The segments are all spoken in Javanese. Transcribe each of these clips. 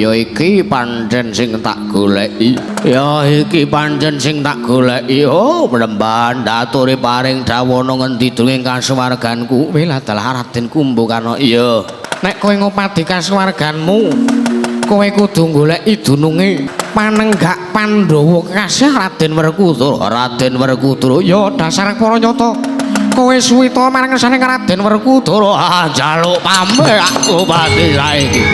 Ya iki pancen sing tak goleki. Ya iki pancen sing tak goleki. Oh, Penemban aturi paring dawono ngendi dunging kasuwarganku. Wela dalah Raden Kumbakarna. Iya. Nek kowe ngopadi kasuwarganmu, kowe kudu goleki dununge panenggak Pandhawa kasih Raden Werkudara. Raden Werkudara. Ya dasar para nyata. Kowe suwita marang ngersane Raden Werkudara. Ah, njaluk pameh aku pati saiki.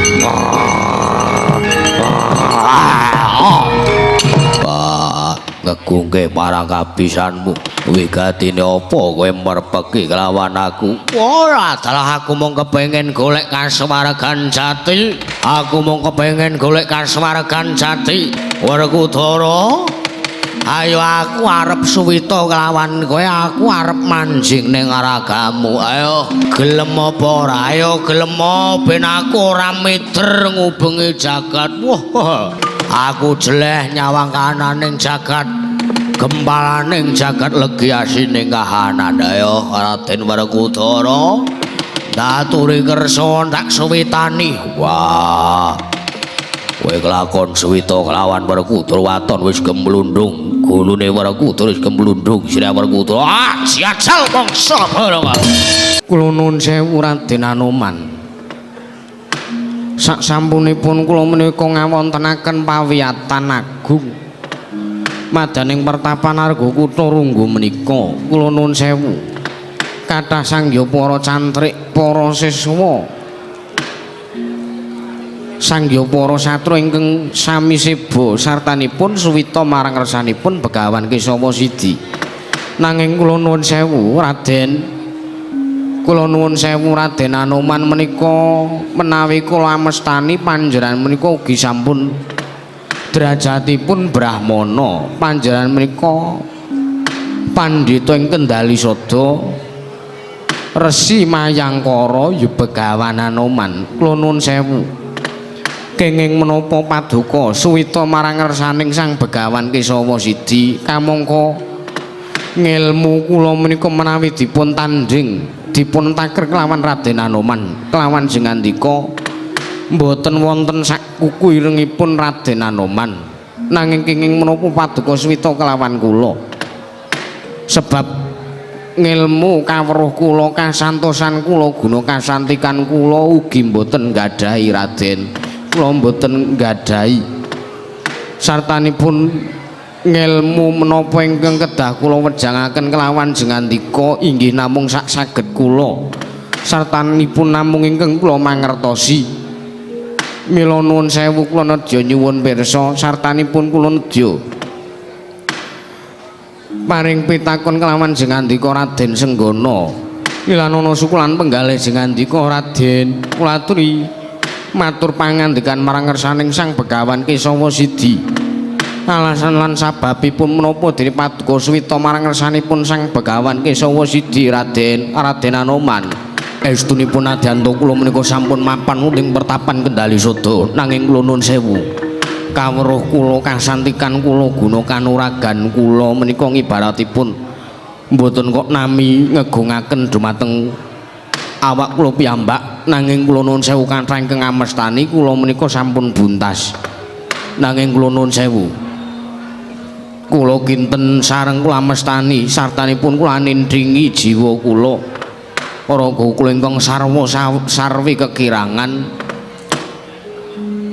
Wah, ngegungke marang kabisanmu. Wigatine apa kowe merpeki kelawan aku? Ora, dalah aku mung kepengin golek kasuwargan jati. Aku mung kepengin golek kasuwargan jati. Werkudara, ayo aku arep suwita kelawan kowe, aku arep manjing ning ragamu. Ayo, gelem apa ora? Ayo gelem ben aku ora mider ngubengi jagat. Wah, aku jeleh nyawang kananing jagat. Gempalaning jagat legi asining kahanan. Ayo Raden Werkudara, ndaturi kersa tak suwitani. Wah, kowe kelakon suwita kelawan Werkudara waton wis gemlundung. Gulune Werkudara wis gemlundung sirah Werkudara. Ah, siajal mangsa bareng. Kula nuwun sewu Raden Anoman. Sak sampunipun kula menika ngawontenaken pawiyatan agung madaning pertapan Arga Kutha Runggu menika, kula nuwun sewu kathah sangya para cantrik, para siswa, sangya para satru ingkang sami seba sartanipun suwita marang ngersanipun Begawan Kesawa Sidi. Nanging kula nuwun sewu Raden, kula nuwun sewu Raden Anoman menika menawi kula amestani panjenengan menika ugi sampun derajatipun brahmana. Panjenengan menika pandhita ing Kendali Sada, Resi Mayangkara ya Begawan Anoman. Kula nuwun sewu, kenging menapa paduka suwita marang ngersaning Sang Begawan Kesawa Sidi? Kamangka ngelmu kula menika menawi dipun tanding, dipun taker kelawan Raden Anoman kelawan jengandika mboten wonten sak kuku irengipun Raden Anoman. Nanging kenging menapa paduka suwita kelawan kula? Sebab ngelmu kawruh kula, kasantosan kula, guna kasantikan kula ugi mboten nggadahi Raden. Kula mboten nggadahi. Sartanipun ngelmu menapa ingkang kedah kula wejangaken kelawan jengandika inggih namung sak saged kula, sartanipun namung ingkang kula mangertosi. Mila nuwun sewu kula nedya nyuwun pirsa, sartanipun kula nedya paring pitakon kelawan jengandika Raden Senggana. Ilanana sukulan penggalih jengandika Raden, kula aturi matur pangandikan marang ngersaning Sang Begawan Kesawa Sidi. Alasan lan sababipun menapa dene paduka suwita marang ngersanipun Sang Begawan Kesawa Sidi Raden, Raden Anoman? Estunipun adyanto kula menika sampun mapan ing pertapan Kendali Sada. Nanging kula nuwun sewu, kawruh kula, kasantikan kula, guna kanuragan kula menika ngibaratipun mboten kok nami ngegungaken dumateng awak kula piyambak. Nanging kula nuwun sewu kathah ingkang amestani kula menika sampun buntas. Nanging kula nuwun sewu, kula kinten sareng kula amestani sartanipun kula nindingi jiwa kula, raga kula ingkang sarwa sarwi kekirangan,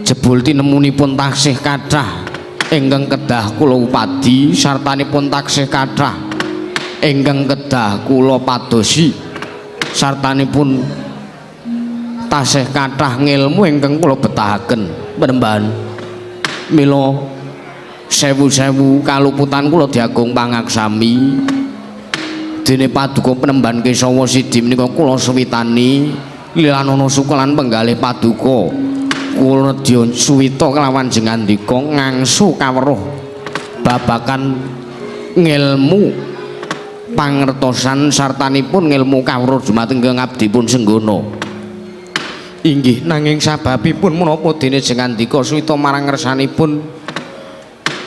jebul tinemunipun taksih kathah ingkang kedah kula upadi, sartanipun taksih kathah ingkang kedah kula padosi, sartanipun tasih kathah ngilmu ingkang kula betahaken penembahan. Mila sewu-sewu kaluputan kula diagung pangaksami dene paduka penemban Kesawa Sidi menika kula suwitani lilanana sukelan penggalih paduka kula nedya suwita kelawan jengandika ngangsu kaweruh babakan ngilmu pangertosan sartanipun ngilmu kawruh dumateng ngabdipun Senggana. Inggih, nanging sababipun menapa dene jengandika suwita marang ngersanipun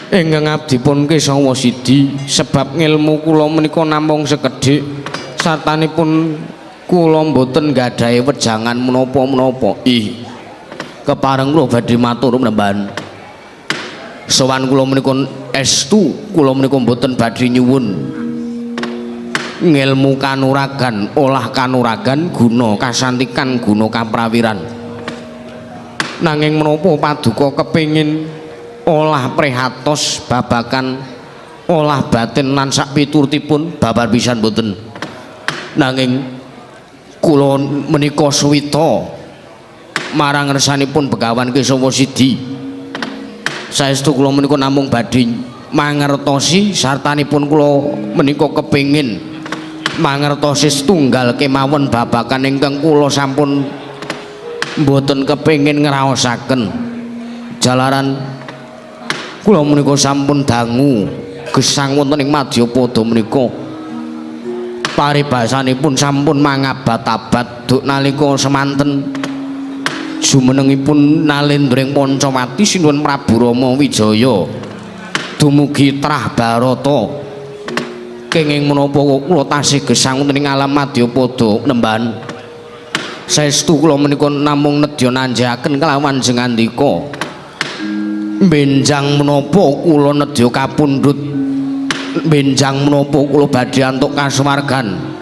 ingkang abdipun Kesawa Sidi? Sebab ngilmu kula menika namung sekedhik, sartanipun kula mboten nggadahi wejangan menapa-menapa. Ih, Kepareng kula badhe matur nembahan. Sowan kula menika estu, kula menika mboten badhe nyuwun ngelmu kanuragan, olah kanuragan, guna kasantikan, guna kaprawiran. Nanging menapa paduka kepengin olah prihatos babakan olah batin lan sak piturutipun babar pisan mboten. Nanging kula menika suwita marang ngersanipun Begawan Kesawa Sidi. Saestu kula menika namung badhe mangertosi sartanipun kula menika kepengin mangertosi setunggal kemawon babakan ingkang kula sampun mboten kepengin ngraosaken. Jalaran kula menika sampun dangu gesang wonten ing Madyapada menika. Paribasanipun sampun mangabat-abad duk nalika semanten jumenengipun nalendra ing Pancawati sinuwun Prabu Rama Wijaya dumugi trah Barata. Kenging menapa kula tasih gesang wonten ing alam Madyapada nembahan. Saestu kula menika namung nedya nanjaken kelawan jengandika. Benjang menapa kula nedya kapundhut, benjang menapa kula badhe antuk kasuwargan,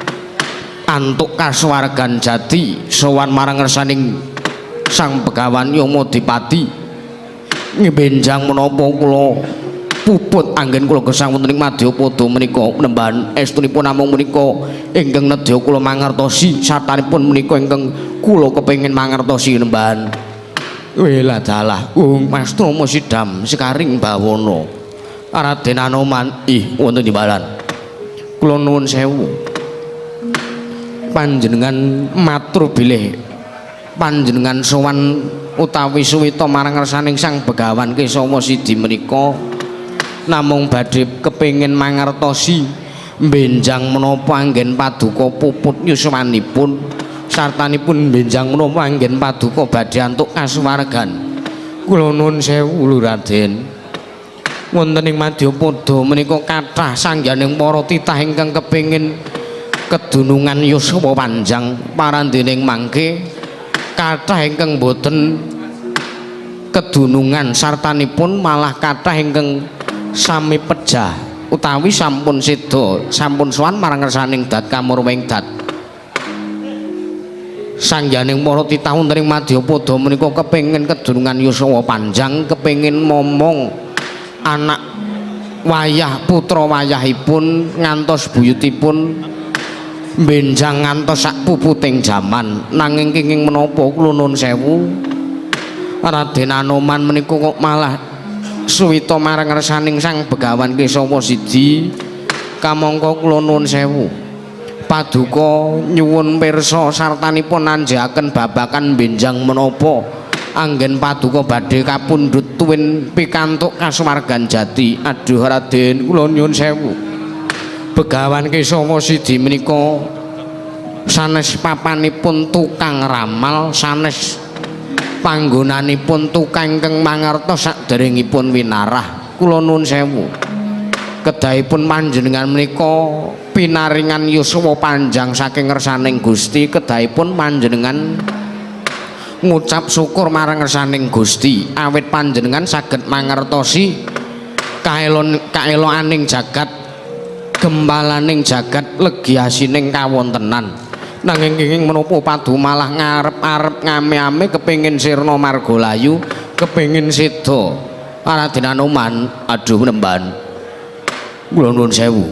antuk kasuwargan jati sowan marang ngersaning Sang Begawan Yamadipati. Benjang menapa kula puput anggen kula gesang wonten ing Madyapada menika nembahan. Estunipun namung menika ingkang nedya kula mangertosi sartanipun menika ingkang kula kepengin mangertosi nembahan. Welah dalah Mas Sidam sekaring bawana Raden Anoman ih wonten timbalan. Kula nuwun sewu, panjenengan matur bilih panjenengan sowan utawi suwita marang ngersaning Sang Begawan Kesawa Sidi menika namung badhe kepengin mangertosi benjang menapa anggen paduka puput yuswanipun sartanipun benjang menapa anggen paduka badhe antuk kasuwargan. Kula nuwun sewu lho Raden, wonten ing Madyapada menika kathah sangyaning para titah ingkang kepengin kedunungan yuswa panjang, parandening mangke kathah ingkang boten kedunungan sartanipun malah kathah ingkang sami pejah utawi sampun seda sampun sowan marang ngersaning dat kamurwing dat. Sangyaning para titah wonten ing Madyapada menika kepengin kedunungan yuswa panjang, kepengin momong anak wayah putra wayahipun ngantos buyutipun benjang ngantos sak puputing jaman. Nanging kenging menapa kula nuwun sewu Raden Anoman menika kok malah suwita marang ngersaning Sang Begawan Kesawa Sidi. Kamangka kula nuwun sewu paduka nyuwun pirsa sartanipun nanjaken babakan benjang menapa anggen paduka badhe kapundhut tuwin pikantuk kasuwargan jati. Aduh Raden, kula nyuwun sewu, Begawan Kesawa Sidi menika sanes papanipun tukang ramal, sanes panggonanipun tukang ingkang mangertos saderengipun winarah. Kula nuwun sewu, kedahipun panjenengan menika pinaringan yuswa panjang saking ngersaning Gusti, kedahipun panjenengan ngucap syukur marang ngersaning Gusti awit panjenengan saged mangertosi kaelon kaeloaning jagat, gembalaning jagat legi asining kawontenan. Nanging kenging menapa padu malah ngarep-arep ngame-ame kepengin sirna margalayu, kepengin seda. Raden Anoman, aduh nemban, kula nuwun sewu,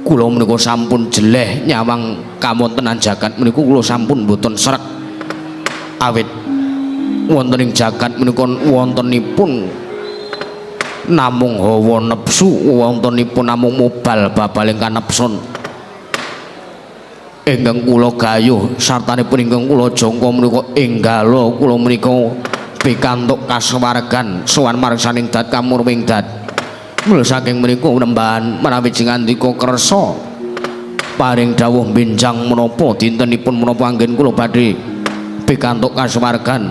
kula menika sampun jeleh nyawang kawontenan jagat menika kula sampun mboten srek awit wonten ing jagat menika wontenipun namung hawa nepsu, wontenipun namung mobal babaling kanepsun ingkang kula gayuh sartanipun ingkang kula jangka menika enggala kula menika pikantuk kasuwargan sowan marang saning dat kamurwing dat. Mula saking menika nembahan menawi jengandika kersa paring dawuh benjang menapa dintenipun menapa anggen kula badhe pikantuk kasuwargan.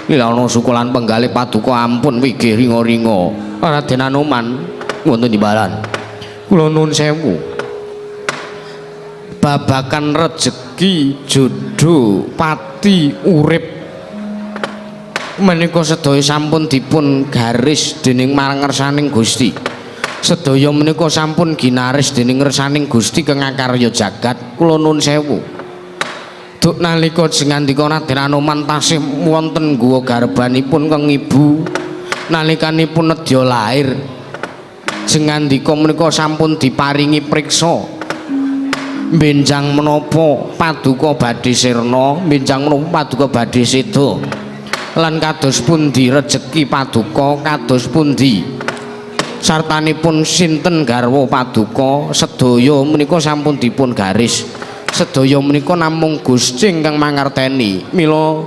Lilana sukulan penggalih paduka ampun wigih ringa-ringa. Raden Anoman wonten timbalan. Kula nuwun sewu, babakan rejeki jodoh pati urip Menika sedaya sampun dipun garis dening marang ngersaning Gusti. Sedaya menika sampun ginaris dening ngersaning Gusti kang ngakarya jagat. Kula nuwun sewu. Duk nalika jengandika Raden Anoman tasih wonten guwa garbanipun kang ibu nalikanipun nedya lair. Jengandika menika sampun diparingi priksa. Benjang menapa paduka badhe sirna, benjang menapa paduka badhe seda. Lan kados pundi rejeki paduka, kados pundi sartanipun sinten garwa paduka, sedaya menika sampun dipun garis. Sedaya menika namung Gusti ingkang mangerteni. Mila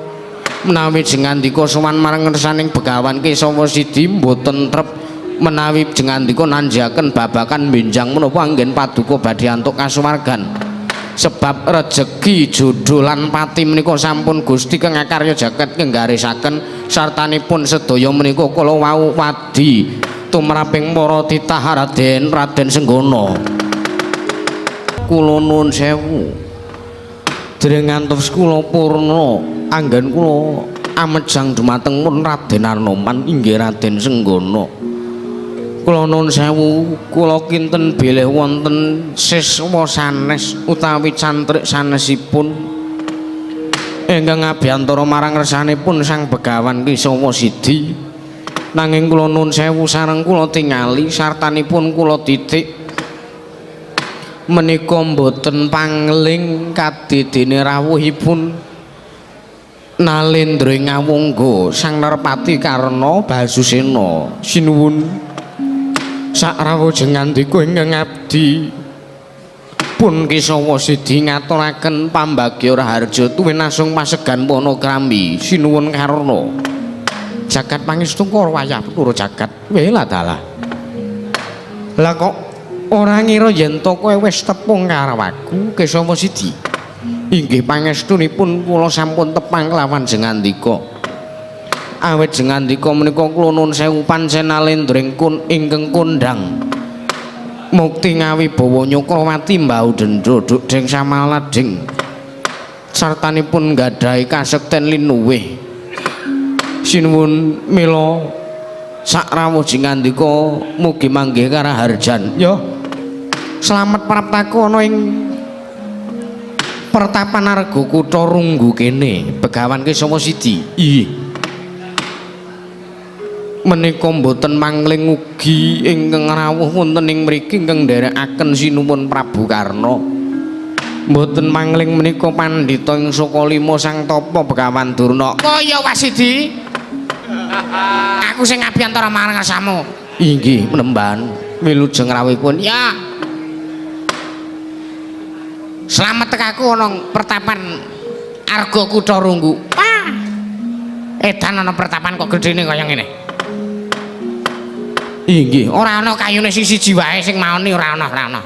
menawi jengandika sowan marang ngersaning Begawan Kesawa Sidi mboten trep menawi jengandika nanjaken babakan benjang menapa anggen paduka badhe antuk kasuwargan. Sebab rejeki jodoh lan pati menika sampun Gusti kang ngakarya jagat nggarisaken sartanipun sedaya menika kala wau wadi tumraping para titah Raden Raden Senggana. Kula nuwun sewu. Dereng ngantos kula purna anggen kula amejang dumateng pun Raden Anoman inggih Raden Senggana. Kula nuwun sewu, kula kinten bilih wonten siswa sanes utawi cantrik sanesipun ingkang ngabiyantara marang ngersanipun Sang Begawan Kesawa Sidi. Nanging kula nuwun sewu sareng kula tingali sartanipun kula titik menika mboten pangling kadidene rawuhipun Nalendra ing Awangga Sang Nerpati Karna Basusena. Sinuwun sakrawuh jengandika ingkang abdi pun Kesawa Sidi ngaturaken pambagya raharja tuwinasung pasegan Panokrami. Sinuwun Karna. Jagat pangestu karo wayah Bathara jagat. Wela dalah. Lah kok ora ngira yen to kowe wis tepung karo aku Kesawa Sidi? Inggih pangestunipun kula sampun tepang kelawan jengandika. Awit jengandika menika kula nuwun sewu pancen nalendra ingkang kondhang mukti ngawibawa Nyukrawati mbau dendra duk deng samalading sartanipun nggadahi kasekten linuwih. Sinuwun mila sakrawuh jengandika mugi manggih karaharjan. Ya slamet praptaku ana ing pertapan Arga Kutha Runggu kene Begawan Kesawa Sidi. Iya. Menika mboten mangling ugi ingkang rawuh wonten ing mriki ingkang nderekaken sinuwun Prabu Karna. Mboten mangling menika pandhita ing Sukalima Sang Tapa Begawan Durna. Kaya Wasidi. Aku sing ngabiyantara marang ngarsamu. Inggih menemban wilujeng rawuhipun. Ya. Slamet tekaku ana pertapan Arga Kutha Runggu. Wah. Edan ana pertapan kok gedene kaya ngene. Inggih, ora ana kayune sing siji wae sing maoni ora ana, ora ana.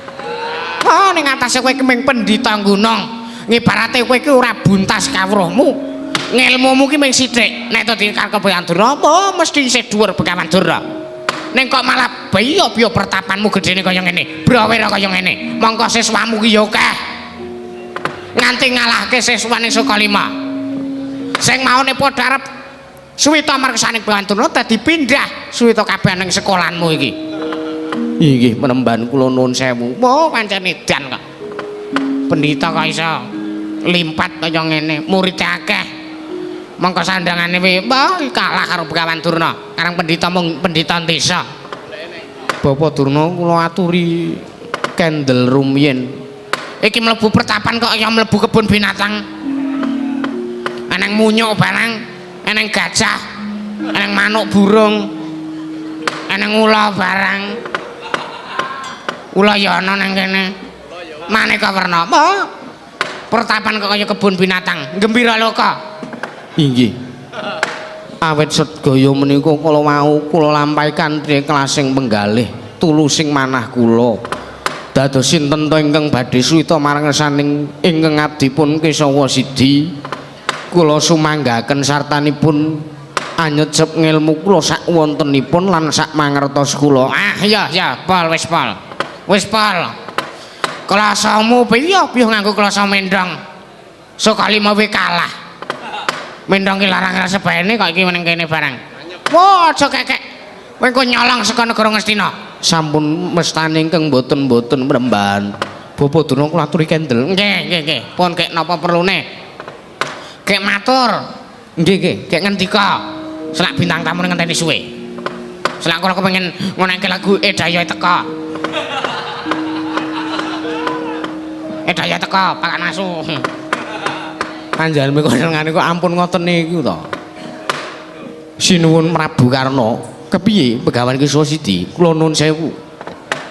Oh, ning atase kowe keming pendhita gunung. Ngibarate kowe iki ora buntas kawruhmu. Ngelmumu ki mung sithik. Nek to dikarep Begawan Durna, apa mesti isih dhuwur Begawan Durna. Ning kok malah biya-biya pertapanmu gedene kaya ngene, brawira kaya ngene. Mongko siswamu ki ya akeh. Nganti ngalahke siswane Sukalima. Sing maune padha arep suwita markesaning Begawan Durna dadi pindah suwita kabeh ning sekolahanmu iki. Inggih menemban kula nuwun sewu. Wah, pancen edan kok. Pendhita kok iso limpat kaya ngene, murite akeh. Mongko sandangane wah kalah karo Begawan Durna. Karang pendhita mung pendhita desa. Bapak Durna kula aturi kendel rumiyin. Iki mlebu pertapan kok ya mlebu kebun binatang. Eneng munyuk barang, eneng gajah, eneng manuk burung, eneng ula barang. Ula ya ana nang kene. Maneka werna. Apa? Pertapan kok kaya kebun binatang. Gembira loka. Inggih. Awit sedaya menika kala wau kula lampahi kanthi klasing penggalih tulusing manah kula. Dados sinten to ingkang badhe suwita marang ngersaning ingkang abdipun Kesawa Sidi. Kula sumanggaken sartanipun anyecep ngelmu kula sak wontenipun lan sak mangertos kula. Ah iya ya, pol wis pol. Wis pol. Klasamu piye piye nganggo klasa mendong. Sukalima we kalah. Mendong ki larang ra sebene kok iki meneng kene barang. Wah, aja kekek. Kowe engko nyolong saka negara Ngastina. Sampun mestane ingkang mboten-mboten mremban. Bapak Durna kula aturi kendel. Nggih, nggih, nggih. Pun kek napa perlune? Kek matur. Nggih, nggih, kek ngendika. Selak bintang tamune ngenteni suwe. Selak kula kepengin ngoneke lagu Edaya teka. Edaya teka, pakan asu. Panjenengan kok senengane kok ampun ngoten niku to. Sinuwun Prabu Karna, kepiye Begawan Kesawa Sidi? Kula nuwun sewu.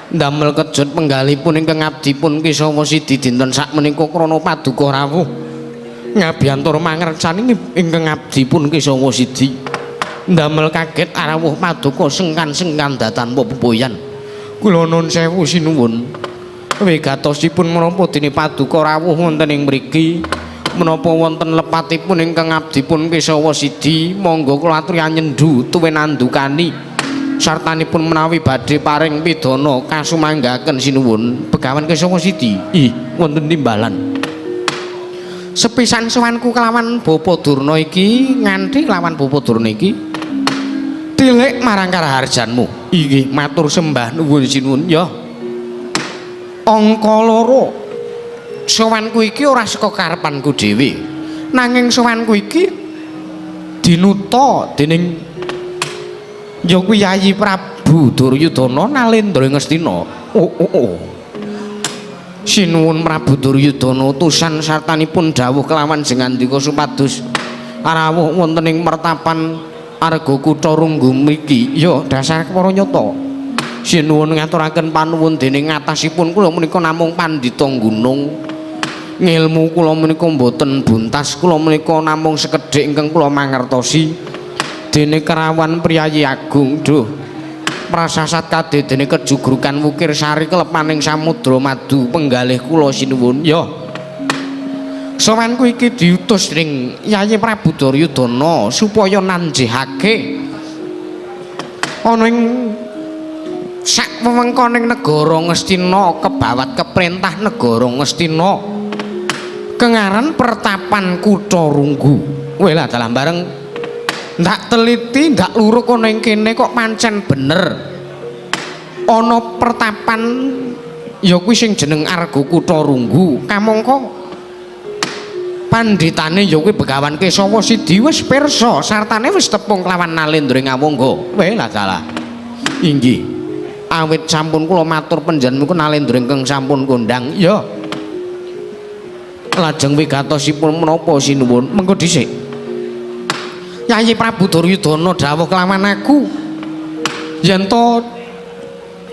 Ndamel kejut penggalipun ingkang abdipun Kesawa Sidi dinten sakmenika krana paduka rawuh ngabiyantura mangercani ingkang abdipun Kesawa Sidi. Ndamel kaget rawuh paduka sengkan-sengkan datan pepoyan. Kula nuwun sewu sinuwun. Wigatosipun menapa dene paduka rawuh wonten ing mriki? Menapa wonten lepatipun ingkang abdipun Kesawa Sidi? Monggo kula aturi anyendu tuwin andukani. Sartanipun menawi badhe paring pidana kasumanggaken sinuwun Begawan Kesawa Sidi. Ih, wonten timbalan. Sepisan sowanku kelawan Bapa Durna iki nganti kelawan Bapa Durna iki tilik marang karaharjanmu. Inggih, matur sembah nuwun sinuwun ya. Angka loro. Sowanku iki ora saka karepanku dhewe. Nanging sowanku iki dinuta dening ya kuwi Yayi Prabu Duryudana Nalendra Ngastina. Oh, oh, oh. Sinuwun Prabu Duryudana utusan sartanipun dawuh kelawan jengandika supados rawuh wonten ing mertapan Arga Kutha Runggu mriki. Ya dasar para nyata. Sinuwun ngaturaken panuwun dening ngatasipun kula menika namung pandhita gunung. Ngilmu kula menika mboten buntas, kula menika namung sekedhik ingkang kula mangertosi. Dene kerawan priyayi agung, duh. Prasasat kadedene kejugrukan wukir sari kelepaning samudra madu penggalih kula sinuwun. Ya. Sowanku iki diutus dening Yayi Prabu Duryudana supaya nanjihake ana ing sak wewengkoning negara Ngastina kebawat keprentah negara Ngastina kengaran pertapan Kutha Runggu. Weh lah dalah bareng ndak teliti ndak luruk ana ing kene kok pancen bener ana pertapan ya kuwi sing jeneng Arga Kutha Runggu. Kamangka pandhitane ya kuwi Begawan Kesawa Sidi wis pirsa sartane wis tepung kelawan Nalendra Ngawangga. Weh lah dalah. Inggih. Awit sampun kula matur panjenengan Nalendra ingkang sampun kondang. Ya. Lajeng wigatosipun menapa sinuwun? Mengko dhisik. Yayi Prabu Duryudana dawuh kelawan aku yen to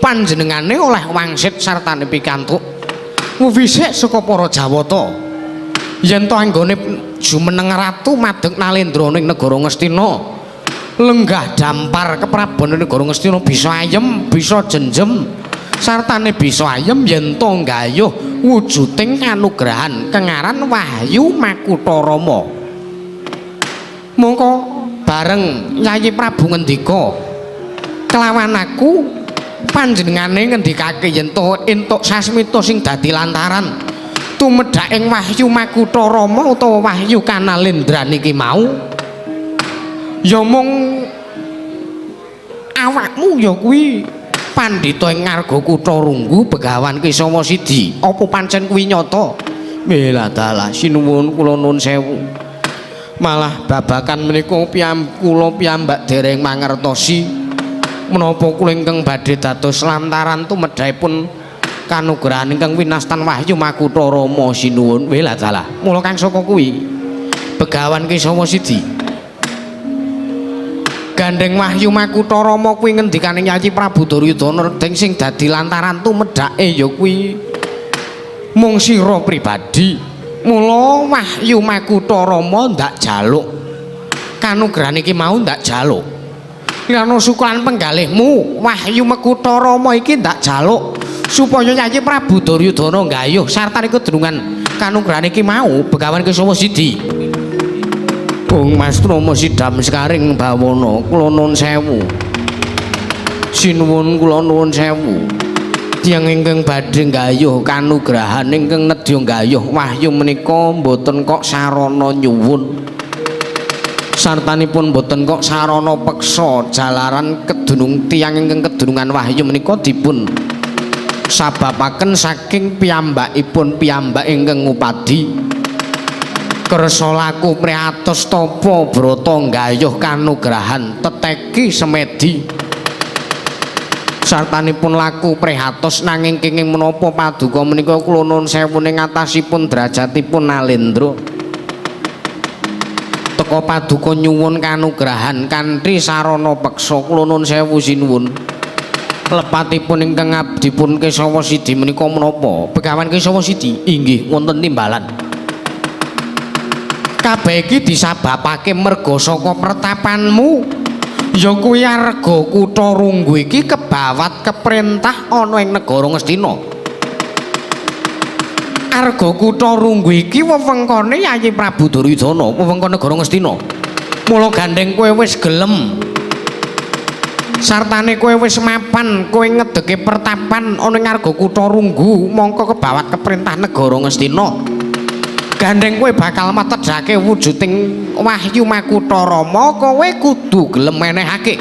panjenengane oleh wangsit sartane pikantuk wisik saka para Jawata. Yen to anggone jumeneng ratu madeg Nalendra ning negara Ngastina lenggah dampar keprabon negara Ngastina bisa ayem, bisa jenjem sartane bisa ayem yen to nggayuh wujuding kanugrahan kengaran Wahyu Makutha Rama. Mongko bareng Yayi Prabu ngendika kelawan aku panjenengane ngendikake yen to entuk sasmita sing dadi lantaran tumedhak ing Wahyu Makutha Rama utawa Wahyu Kanalendran iki mau ya mung awakmu ya kuwi pandhita ing Arga Kutha Runggu Begawan Kesawa Sidi. Apa pancen kuwi nyata? Welah dalah sinuwun kula nuwun sewu. Malah babakan menika kula piyambak dereng mangertosi menapa kula ingkang badhe dados lantaran tumedhahipun kanugrahan ingkang winastan Wahyu Makutha Rama sinuwun. Welah dalah. Mula kang saka kuwi Begawan Kesawa Sidi gandeng Wahyu Makutha Rama kuwi ngendikane Yayi Prabu Duryudana deng sing dadi lantaran tumedhake ya kuwi mung sira pribadi. Mula Wahyu Makutha Rama ndak jaluk kanugrahan iki mau ndak jaluk. Liyane sukulan penggalihmu Wahyu Makutha Rama iki ndak jaluk supaya Yayi Prabu Duryudana nggayuh sartane kedrungan kanugrahan iki mau Begawan Kesawa Sidi. Bung Mas Trama sidam sekaring bawana kula nuwun sewu. Sinuwun kula nuwun sewu. Tiyang ingkang badhe nggayuh kanugrahan ingkang nedya nggayuh wahyu menika mboten kok sarana nyuwun. Sartanipun boten kok sarana peksa jalaran kedunung tiyang ingkang kedunungan wahyu menika dipun sababaken saking piyambakipun piyambak ingkang ngupadi kersa laku priatos tapa brata nggayuh kanugrahan teteki semedi. Sartanipun laku prihatos nanging kenging menapa paduka menika kula nuwun sewu ing atasipun derajatipun Nalendra. Teka paduka nyuwun kanugrahan kanthi sarana peksa kula nuwun sewu sinuwun. Lepatipun ingkang abdipun Kesawa Sidi menika menapa? Begawan Kesawa Sidi inggih wonten timbalan. Kabeh iki disababake merga saka pertapanmu. Ya kuwi arga kutha Runggu iki kebawat keprentah ana ing negara Ngastina. Arga kutha Runggu iki wewengkone Yayi Prabu Duryudana, wewengkon negara Ngastina. Mula gandeng kowe wis gelem sartane kowe wis mapan, kowe ngedeke pertapan ana ing arga kutha Runggu, mongko kebawat keprentah negara Ngastina. Gandeng kowe bakal metedhake wujuding wahyu makutha Rama, kowe kudu gelem menehake.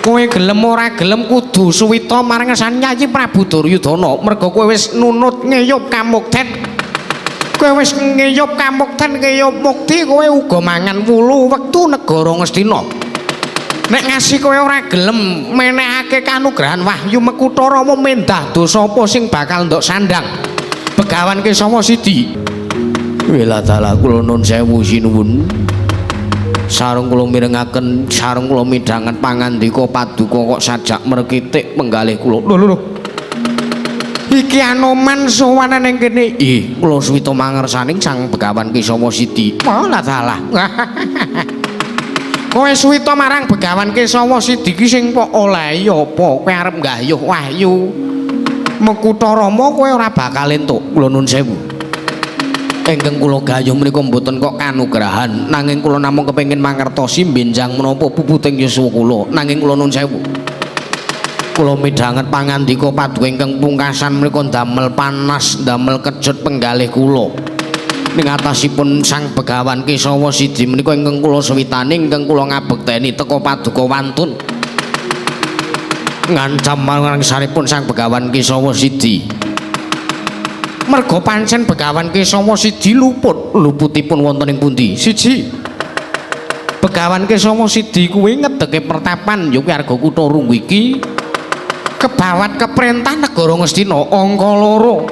Kowe gelem ora gelem kudu suwita marang ngersane Yayi Prabu Duryudana, merga kowe wis nunut ngeyup kamukten. Kowe wis ngeyup kamukten, ngeyup mukti, kowe uga mangan wulu wektu negara Ngastina. Nek ngasih kowe ora gelem menehake kanugrahan wahyu makutha Rama, mendah dosa apa sing bakal ndok sandang. Begawan Kesawa Sidi. Wela dalah kula nun sewu sinuwun. Sareng kula mirengaken, sareng kula midhanget pangandika paduka kok sajak merkitik penggalih kula. Lho lho lho. Iki Anoman sowanan ning kene. Ih, kula suwita mangersaning Sang Begawan Kesawa Sidi. Wela dalah. Kowe suwita marang Begawan Kesawa Sidi ki sing pok olehi apa? Kowe arep nggayuh wahyu Makutha Rama kowe ora bakal entuk. Kula nun sewu. Ingkang kula gayuh menika mboten kok kanugrahan, nanging kula namung kepengin mangertosi benjang menapa puputing yuswa kula. Nanging kula nun sewu, kula midhanget pangandika paduka ingkang pungkasan menika ndamel panas, ndamel kecut penggalih kula ning atasipun Sang Begawan Kesawa Sidi menika ingkang kula suwitani, ingkang kula ngabekteni teka paduka wantun ngancam marang saripun Sang Begawan Kesawa Sidi. Merga pancen Begawan Kesawa Sidi luput, luputipun wonten ing pundi? Siji, Begawan Kesawa Sidi kuwi ngedeke pertapan ya kuwi arga kutha Runggu iki kebawat keprentah negara Ngastina. Angka loro,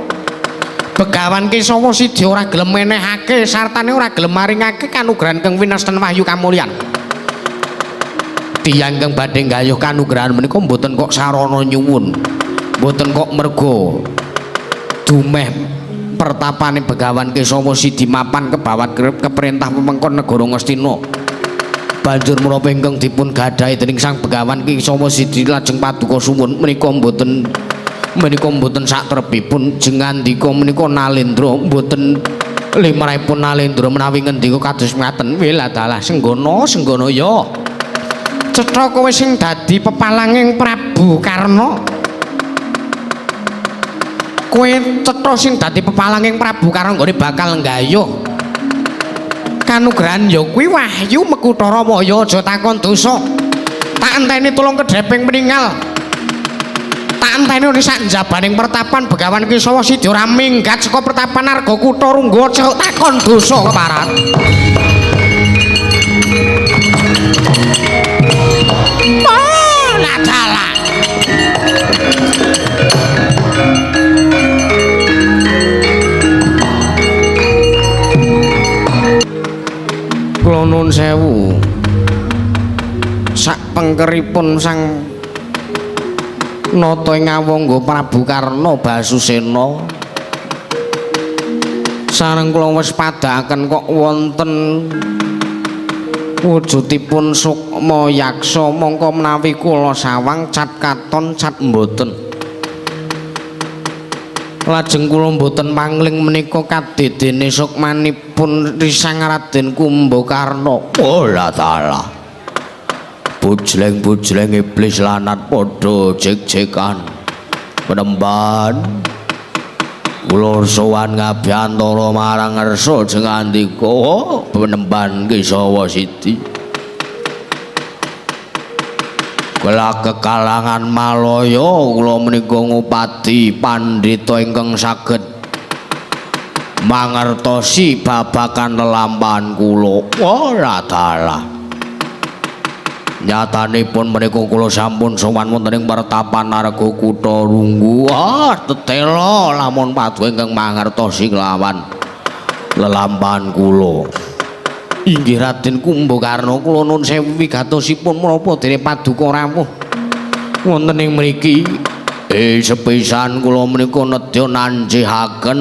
Begawan Kesawa Sidi ora gelem menehake sartane ora gelem maringake kanugrahan kang winasten wahyu kamulyan. Tiyang kang badhe nggayuh kanugrahan menika mboten kok sarana nyuwun, mboten kok merga dumeh pertapane Begawan Kesawa Sidi mapan kebawat keperintah wewengkon negara Ngastina. Banjur menapa ingkang dipun gadhahi dening Sang Begawan Kesawa Sidi lajeng paduka suwun menika mboten saktrebipun jengandika menika Nalendra mboten limrahipun Nalendra menawi ngendika kados ngaten. Wela dalah senggono senggono ya cetha kowe sing dadi pepalanging Prabu Karna. Kowe cetha sing dadi pepalanging Prabu Karna nggone bakal nggayuh kanugrahan ya kuwi wahyu Makutha Rama. Ya aja takon dosa, tak enteni tulung kedheping meninggal, tak enteni ning sak njabaning pertapan Begawan Kesawa Sidi ora minggat saka pertapan arga kutha Runggu. Aja takon dosa keparat. Oh, ladalah. Kula nuwun sewu, sak pengkeripun Sang Nata ing Awangga Prabu Karna Basusena sareng kula wis padhakaken kok wonten wujudipun sukma yaksa, mongko menawi kula sawang cat katon cat mboten. Lajeng kula mboten pangling menika kadedene sukmanipun Risang Raden Kumbakarna. Oh la dalah. Bujleng-bujleng iblis lanat padha jek-jekan. Penemban. Kula sowan ngabiyantara marang ngersa jengandika penemban Kesawa Sidi. Kula kekalangan Malaya kula menika ngupadi pandhita ingkang saged mangertosi babagan lelampahan kula. Ora dalah. Nyatanipun menika kula sampun sowan wonten ing pertapan Arga Kutha Runggu. Ah, tetela lamun paduka ingkang mangertosi kelawan lelampahan kula. Inggih Raden Kumbakarna, kula nuwun sewu wigatosipun menapa dene paduka rawuh wonten ing mriki. Sepisan kula menika nedya nanjihaken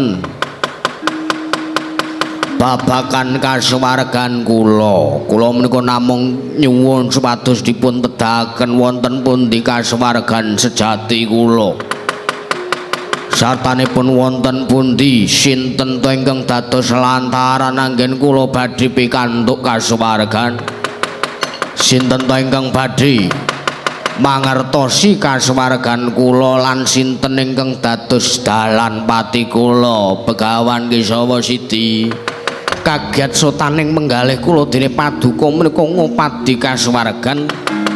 babagan kasuwargan kula. Kula menika namung nyuwun supados dipun tedahaken wonten pundi kasuwargan sejati kula. Sartanipun wonten pundi sinten to ingkang dados lantaran anggen kula badhe pikantuk kasuwargan? Sinten to ingkang badhe mangertosi kasuwargan kula lan sinten ingkang dados dalan pati kula Begawan Kesawa Sidi? Kaget sotaning menggalih kula dene paduka menika ngupadi kasuwargan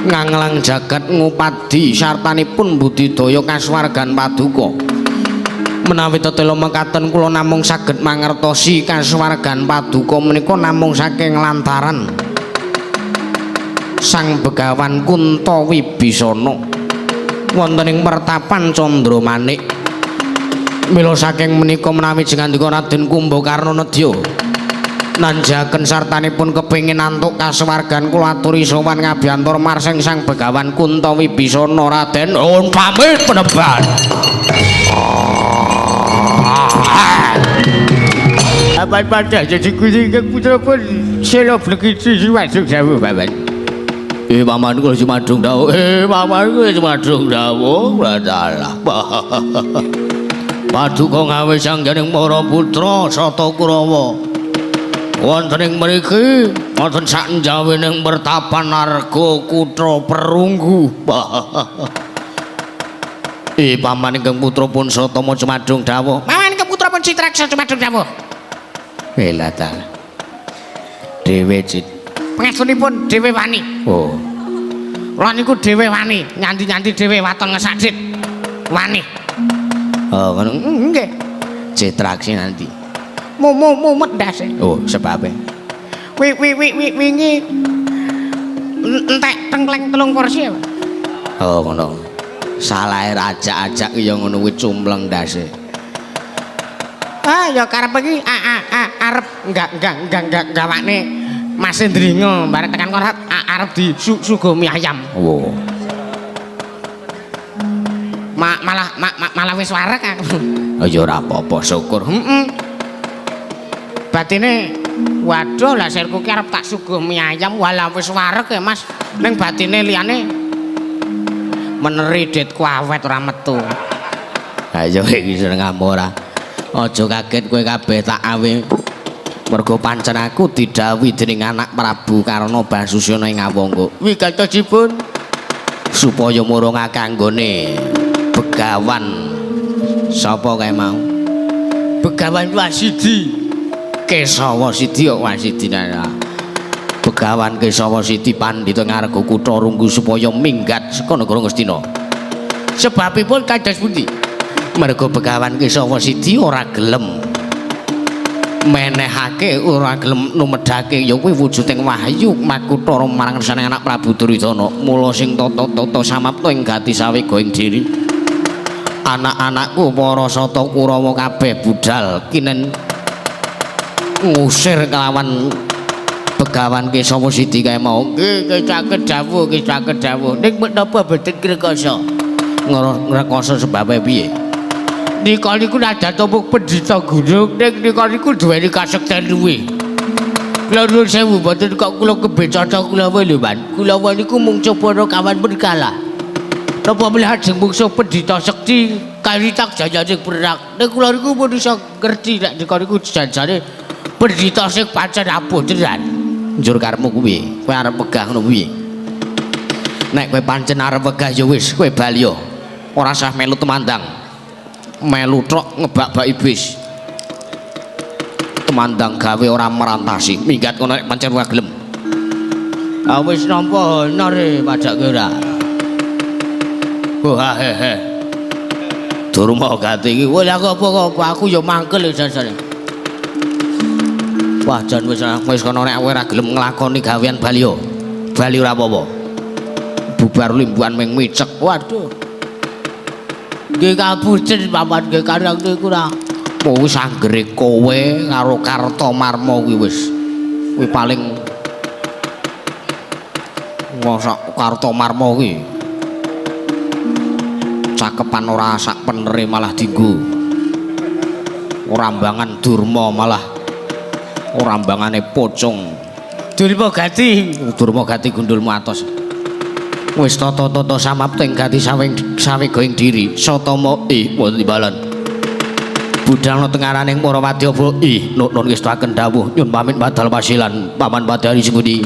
nganglang jagat ngupadi sartanipun budidaya kasuwargan paduka. Menawi tetela mekaten kula namung saged mangertosi kasuwargan paduka menika namung saking lantaran Sang Begawan Kunta Wibisana wonten ing pertapan Candramanik. Mila saking menika menawi jengandika Raden Kumbakarna nedya nanjaken sartanipun kepengin antuk kasuwargan kula aturi sowan ngabiyantara marsing Sang Begawan Kunta Wibisana. Raden on pamit peneban. Apan padha jadi kucing putra pun selo blekiti siwadung dawuh paman. Paman kula jumadung dawuh. Paman kula jumadung dawuh. Dalah. Paduka ngawe sanggening para putra Sata Kurawa. Wonten ing mriki wonten saknjawining pertapan Arga Kutha Perunggu. Paman ingkang putra pun Satama jumadung dawuh. Paman ingkang putra pun Citraksa jumadung dawuh. Bela dalah. Dhewe Cit. Pangestunipun dhewe wani. Oh. Kula niku dhewe wani, nyanti-nyanti dhewe waton ngesadit. Wani. Oh, ngono. Nggih. Citraksi nanti. Mumet ndase. Oh, sebabe. Wi wi wi wi wingi entek tengkleng 3 porsi. Oh, ngono. Salahe rajak-ajak ya ngono kuwi cumpleng ndase. Ah, ya karep iki arep enggak gawakne Mas Ndringo bareng tekan kono arep di suguh mie ayam. Oh. Malah wis wareg aku. Oh ya ora apa-apa, syukur. Heeh. Batine waduh lah sirku ki arep tak suguh mie ayam walah wis wareg ya Mas. Ning batine liyane meneri ditku awet ora metu. Ayo iki seneng ora. Aja kaget kowe kabeh tak awe. Mergo pancen aku didhawuhi dening anak Prabu Karna Basusena ing Awangga. Wigatosipun supaya murungake anggone Begawan sapa kae mau? Begawan Wasidi. Kesawa Sidi kok Wasidi nana. Begawan Kesawa Sidi pandhita ngarga kutha Runggu supaya minggat saka negara Ngastina. Sebabipun kados pundi? Mergo Begawan Kesawa Sidi ora gelem menehake, ora gelem numedhake ya kuwi wujuding wahyu makutha marang ngersane anak Prabu Duryudana. Mula sing tata-tata samapta ing gati sawega ing diri. Anak-anakku para Sata Kurawa kabeh budal kinen ngusir kelawan Begawan Kesawa Sidi kae mau. Nggih, saged dawuh, nggih saged dawuh. Ning menapa boten ngrekoso? Ngrekoso sebabe piye? Nika niku najan mung pendhita gunung, ning nika niku duweni kasekten luwih. Kula nuwun sewu boten kok kula kebet caca kula wae lho, Man. Kula niku mung coba kawan berkala. Napa melih ajeng mungsuh pendhita sekti kali tak jayane perang. Ning kula niku pun iso ngerti nek nika niku janjane pendhita sing pancen ampuh tenan. Njur karepmu kuwi, kowe arep wegah ngono piye? Nek kowe pancen arep wegah ya wis, kowe bali yo. Ora usah melu tumandang. Melu tok ngebak-baki bis. Temandang gawe ora merantasi. Minggat kono nek pancen ora gelem. Ah wis nampa honor e padake ora. Wah he he. Durma gati iki. Wis aku apa-apa aku ya mangkel jan-jane. Wah jan wis wis kono nek kowe ora gelem nglakoni gawean bali yo. Bali ora apa-apa. Bubar limbuhan ming micek. Waduh. Nggih kapucen paman nggih karang niku ora. Wis anggere kowe karo Kartomarma kuwi wis. Kuwi paling mosok Kartomarma kuwi. Cakepan ora sak penere malah dienggo. Rambangan Durma malah rambangane pocong. Durma gati, Durma gati gundulmu atos. Wis tata-tata samapting gati sawing sawega ing diri satama ih wonten timbalan. Budal tengaraning para wadyabala ih nun ngestakaken dawuh nyun pamit padal pasilan paman padari sing pundi.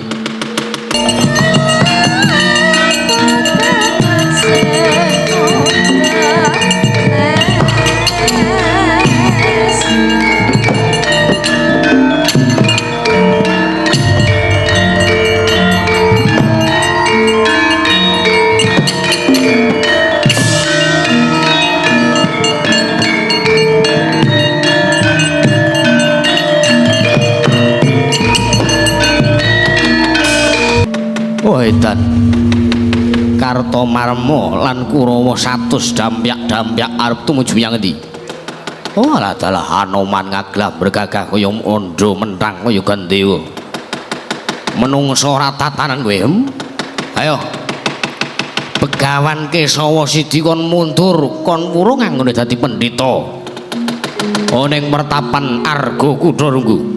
Edan Kartomarma lan Kurawa 100 dampyak-dampyak arep tumuju menyang endi? Oh alah dalah Hanoman ngaglah bergagah kaya ondo mentang kaya gandewa. Menungso ora tatanan kowe. Ayo. Begawan Kesawa Sidi kon mundur, kon wurung anggone dadi pendhita. Oh ning mertapan Arga Kutha Runggu.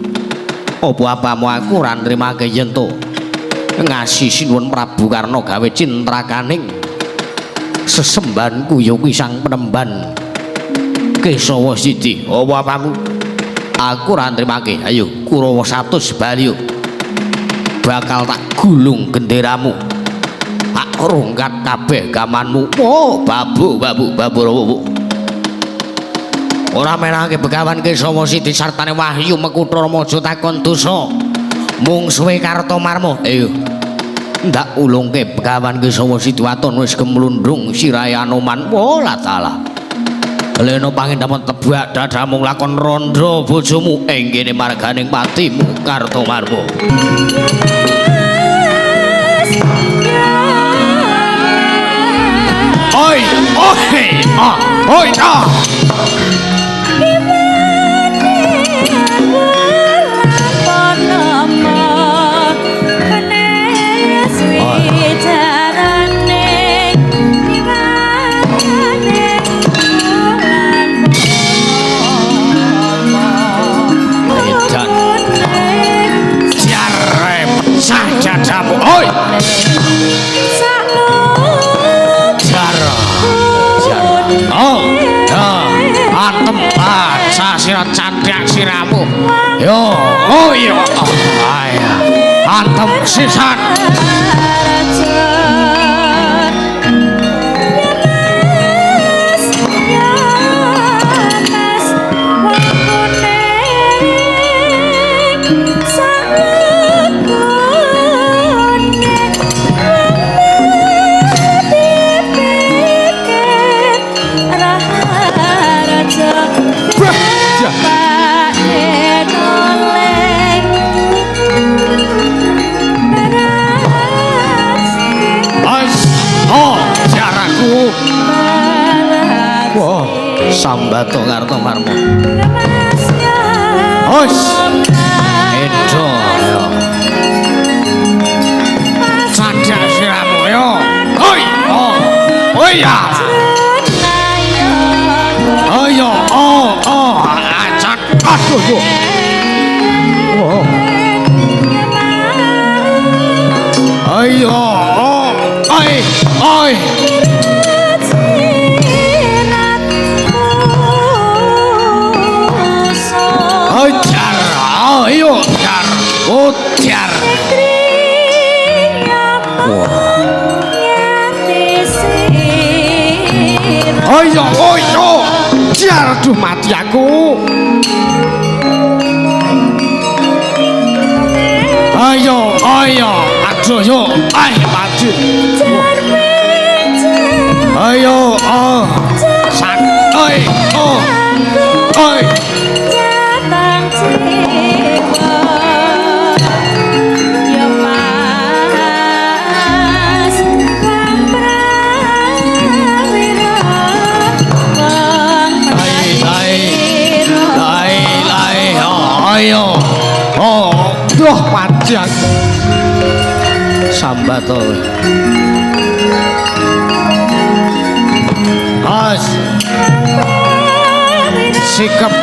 Apa apamu aku ora nrimake yen to ngasih sinuwun Prabu Karna gawe cintrakaning sesembahanku ya kuwi sang penemban Kesawa Sidi. Apa apamu aku ora nrimake. Ayo Kurawa 100 bali bakal tak gulung genderamu, tak rungkat kabeh gamanmu. Oh babu babu babu babu ora menake Begawan Kesawa Sidi sartane Wahyu Mekutha Ramaja takon dosa mungsuhe Kartomarma. Ayo ndak ulungke Begawan Kesawa Sidi waton wis gemlundung sirahe Anoman. Oh la taala leno pangendamen tebak dadamu lakon rondo bojomu ing kene marganing patimu Kartomarma. Oi oi ah oi ah. Oi! Jar. Jar. Oh, ya. Antem baca sira canthak siramu. Yo, oh iya. Ayo. Antem sisan. Sambato Kartomarma. Hos. Edo yo. Sadar siramu yo. Hoi. Oh. Hoi ya. Ayo oh oh acat aduh yo. Oh. Ayo oh ai ai. Jar, ayo jar, oh jar. Ayo, ayo, jar. Aduh mati aku. Ayo, ayo, aduh yo, ay mati. Ayo, oh, sak, oi, oh, oi. Ayo, oh, duh mati aku. Sambat to. As. Sikap.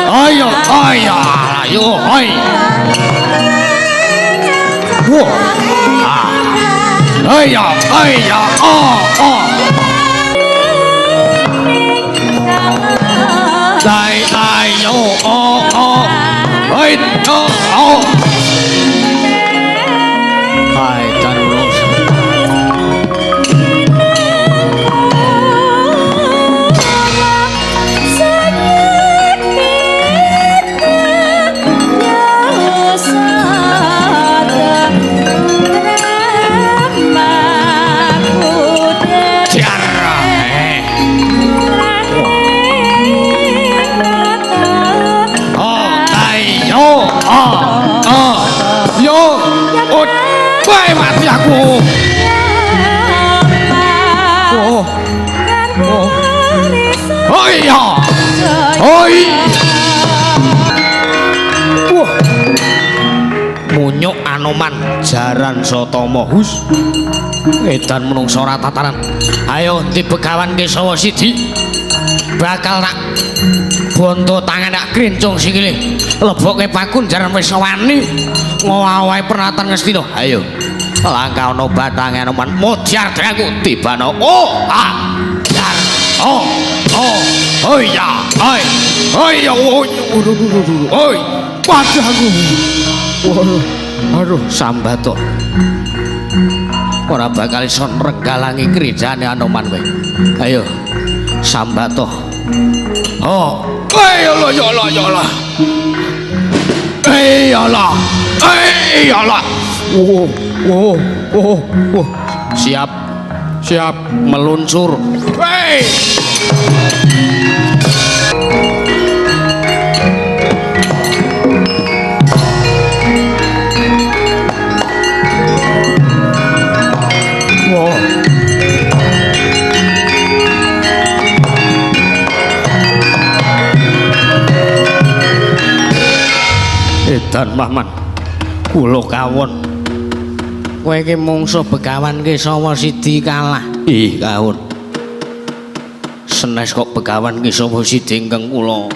Ayo, ayo, ayo, oi. Wah. Ayo, ayo, oh, oh. Lai, lai, yo, oh, oh. Oi, oh, oh. Hai, terus. Mati aku. Oh. Oh. Oh iya. Oi. Wah. Munyuk Anoman jaran Satama hus. Edan menungso ora tataran. Ayo ndi Begawan Kesawa siji. Bakal tak bonto tangan tak krincung sikile. Lebokke pakun jaran wis wani ngowahe pernatan Ngastina. Ayo. Langkah ana bathange Anoman modyar aku tibano. Oh, ah. Dar. Oh, oh. Oh ya. Oi. Oi ya. Oi. Mati aku. Waduh. Aduh, sambat to. Ora bakal iso nrenggalangi kerjane Anoman kowe. Ayo. Sambat to. Oh. Ayo lo ya Allah ya Allah. Eh ya Allah. Eh ya Allah. Oh, oh, oh, oh. Siap. Siap meluncur. Hei. Wow. Edan Mahman. Kula kawon. Kowe iki mungsuh Begawan Kesawa Sidi kalah. Ih, kawon. Senes kok Begawan Kesawa Sidi ingkang kula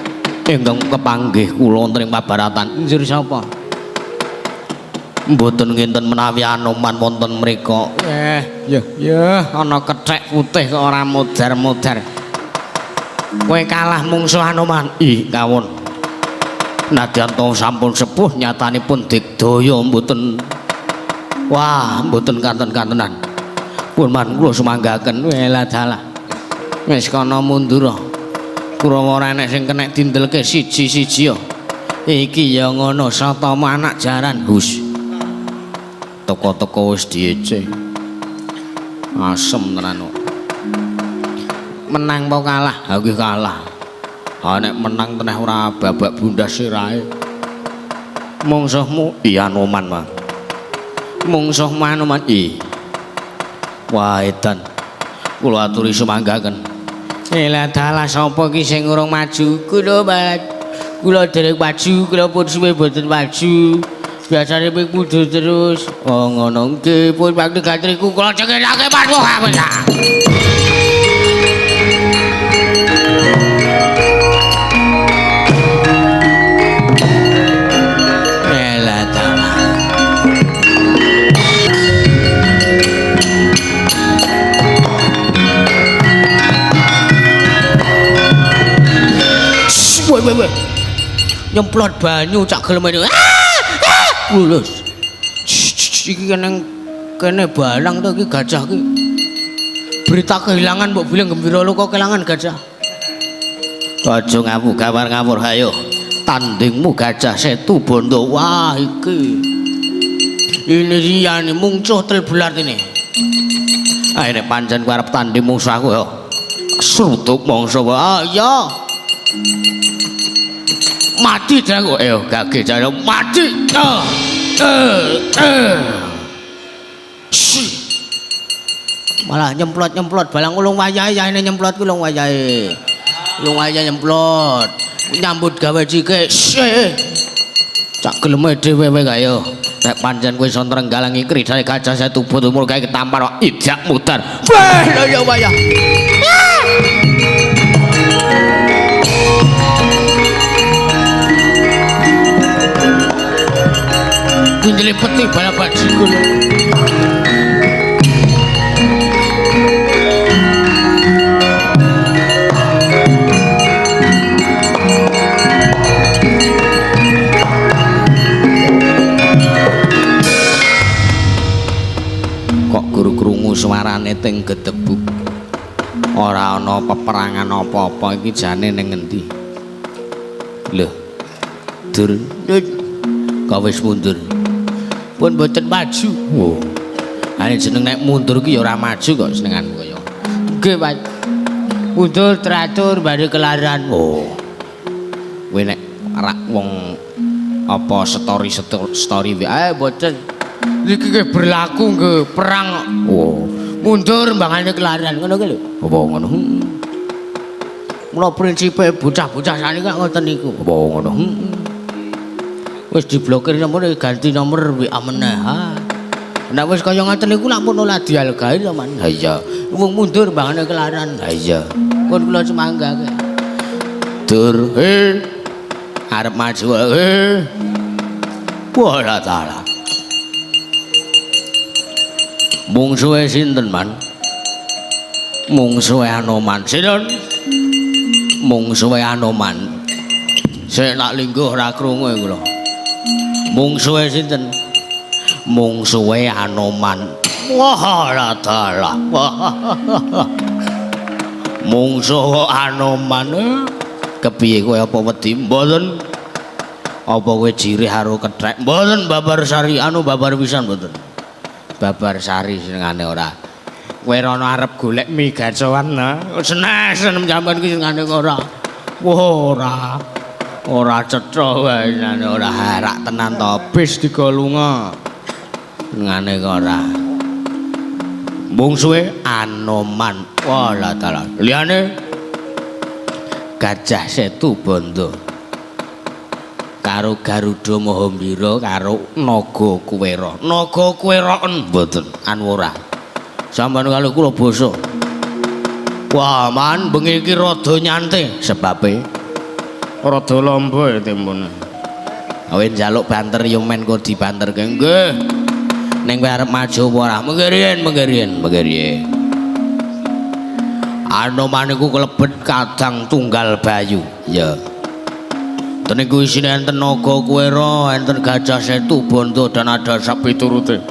ingkang kepanggih kula wonten ing pabaratan. Njur sapa? Mboten nginten menawi Anoman wonten mriku. Ya, ya, ana kethek putih kok ora modar-modar. Kowe kalah mungsuh Anoman. Ih, kawon. Nadyan to sampun sepuh nyatanipun digdaya mboten. Wah, mboten kanten-kantenan. Pun man kula sumanggaken. Welah dalah. Wis kana mundur. Kurawa ora enek sing kenek dindelke siji-siji ya. Iki ya ngono Satama anak jaran hus. Teko-teko wis diece. Asem tenan kok. Menang apa kalah? Ha iki kalah. Ha nek menang teneh ora babak bundas sirahe. Mungsuhmu iya Anoman, Mas. Mungsuh Anoman i. Wah edan. Kula aturi sumanggaken. Elah dalah sapa iki sing urung maju? Kula Mas. Kula dereng maju, kula pun suwe mboten maju. Biasane ping mundur terus. Oh ngono nggih, pun bakti gatriku kula cekilake Mas. Wah. Elah dalah. Woi woi woi. Nyemplot banyu cak gelem. Lulus. Iki kene kene balang to iki gajah iki. Berita kehilangan mbok bilang gembira lu kok kehilangan gajah. Aja ngawu gawar ngawur ayo. Tandingmu Gajah Setu Bondo. Wah iki. Ini liyane mungcuh telbelat ini. Ayo nek pancen kowe arep tanding mungsuh aku ya. Srutuk mangsa wae. Ah iya. Mati aku. Ayo gage jare mati. Malah nyemplot-nyemplot balang ulung wayahe yahene nyemplot ku ulung wayahe. Ulung wayahe nyemplot. Nyambut gawe cike. Cak geleme dhewe wae kaya. Nek pancen kowe iso nrenggalangi kridane Gajah Setu Bondo mul gawe ketampar idak mudar. Wah, lha ya wayah. Kunjile peti balap jikul. Kok guru krungu suarane teng gedebuk. Ora ana peperangan apa-apa iki jane ning ngendi? Lho. Dur. Kok wis mundur. Pun mboten maju. Oh. Ane jeneng nek mundur ki ya ora maju kok senenganmu kaya. Nggih, Pak. Mundur teratur bare kelaran. Oh. Kowe nek rak wong apa story wae mboten. Niki nggih berlaku nggih perang. Oh. Mundur mbangane kelaran ngono ki lho. Apa ngono? Mula prinsipe bocah-bocah saniki kok ngoten niku. Apa ngono? Wis diblokir nomor ganti nomor WA meneh. Ha. Nek wis kaya ngoten niku lak pun ora dialgahi to, Man. Ha iya. Wong mundur mbangane kelaran. Ha iya. Pun kula semanggake. Dur, he. Arep maju, he. Wala taala. Mungsuhe sinten, Man? Mungsuhe Anoman. Sinten? Mungsuhe Anoman. Sik nak lingguh ora krungu kula. Mungsuhe sinten? Mungsuhe Anoman. Wah, dalah. Mungsuh Anoman. Kepiye kowe apa wedi? Mboten. Apa kowe jirih karo kethek? Mboten babar sari anu babar pisan mboten. Babar sari senengane ora. Kowe rono arep golek mie gacoan nah. Seneng sampean ki senengane ora. Wah, ora. Ora cetha wae senengane ora harak tenan to bis digo lunga. Senengane ora. Mungsuhe Anoman. Wah, la taala. Liyane Gajah Setu Bondo. Karo Garuda Mahambira karo Naga Kuwera. Naga Kuwera mboten anu ora. Sampeyan kali kula basa. Wah, Man, bengi iki rada nyantai sebabe rada lombo ya tempone. Awe njaluk banter ya men kok dibanterke. Nggih. Ning kowe arep maju apa ora? Mengke riyen, mengke riyen, mengke riyen. Anoman iku kelebet kadang tunggal bayu. Ya. Ten niku isine enten Naga Kuwera, enten Gajah Setu Bondo dan ada sapiturute.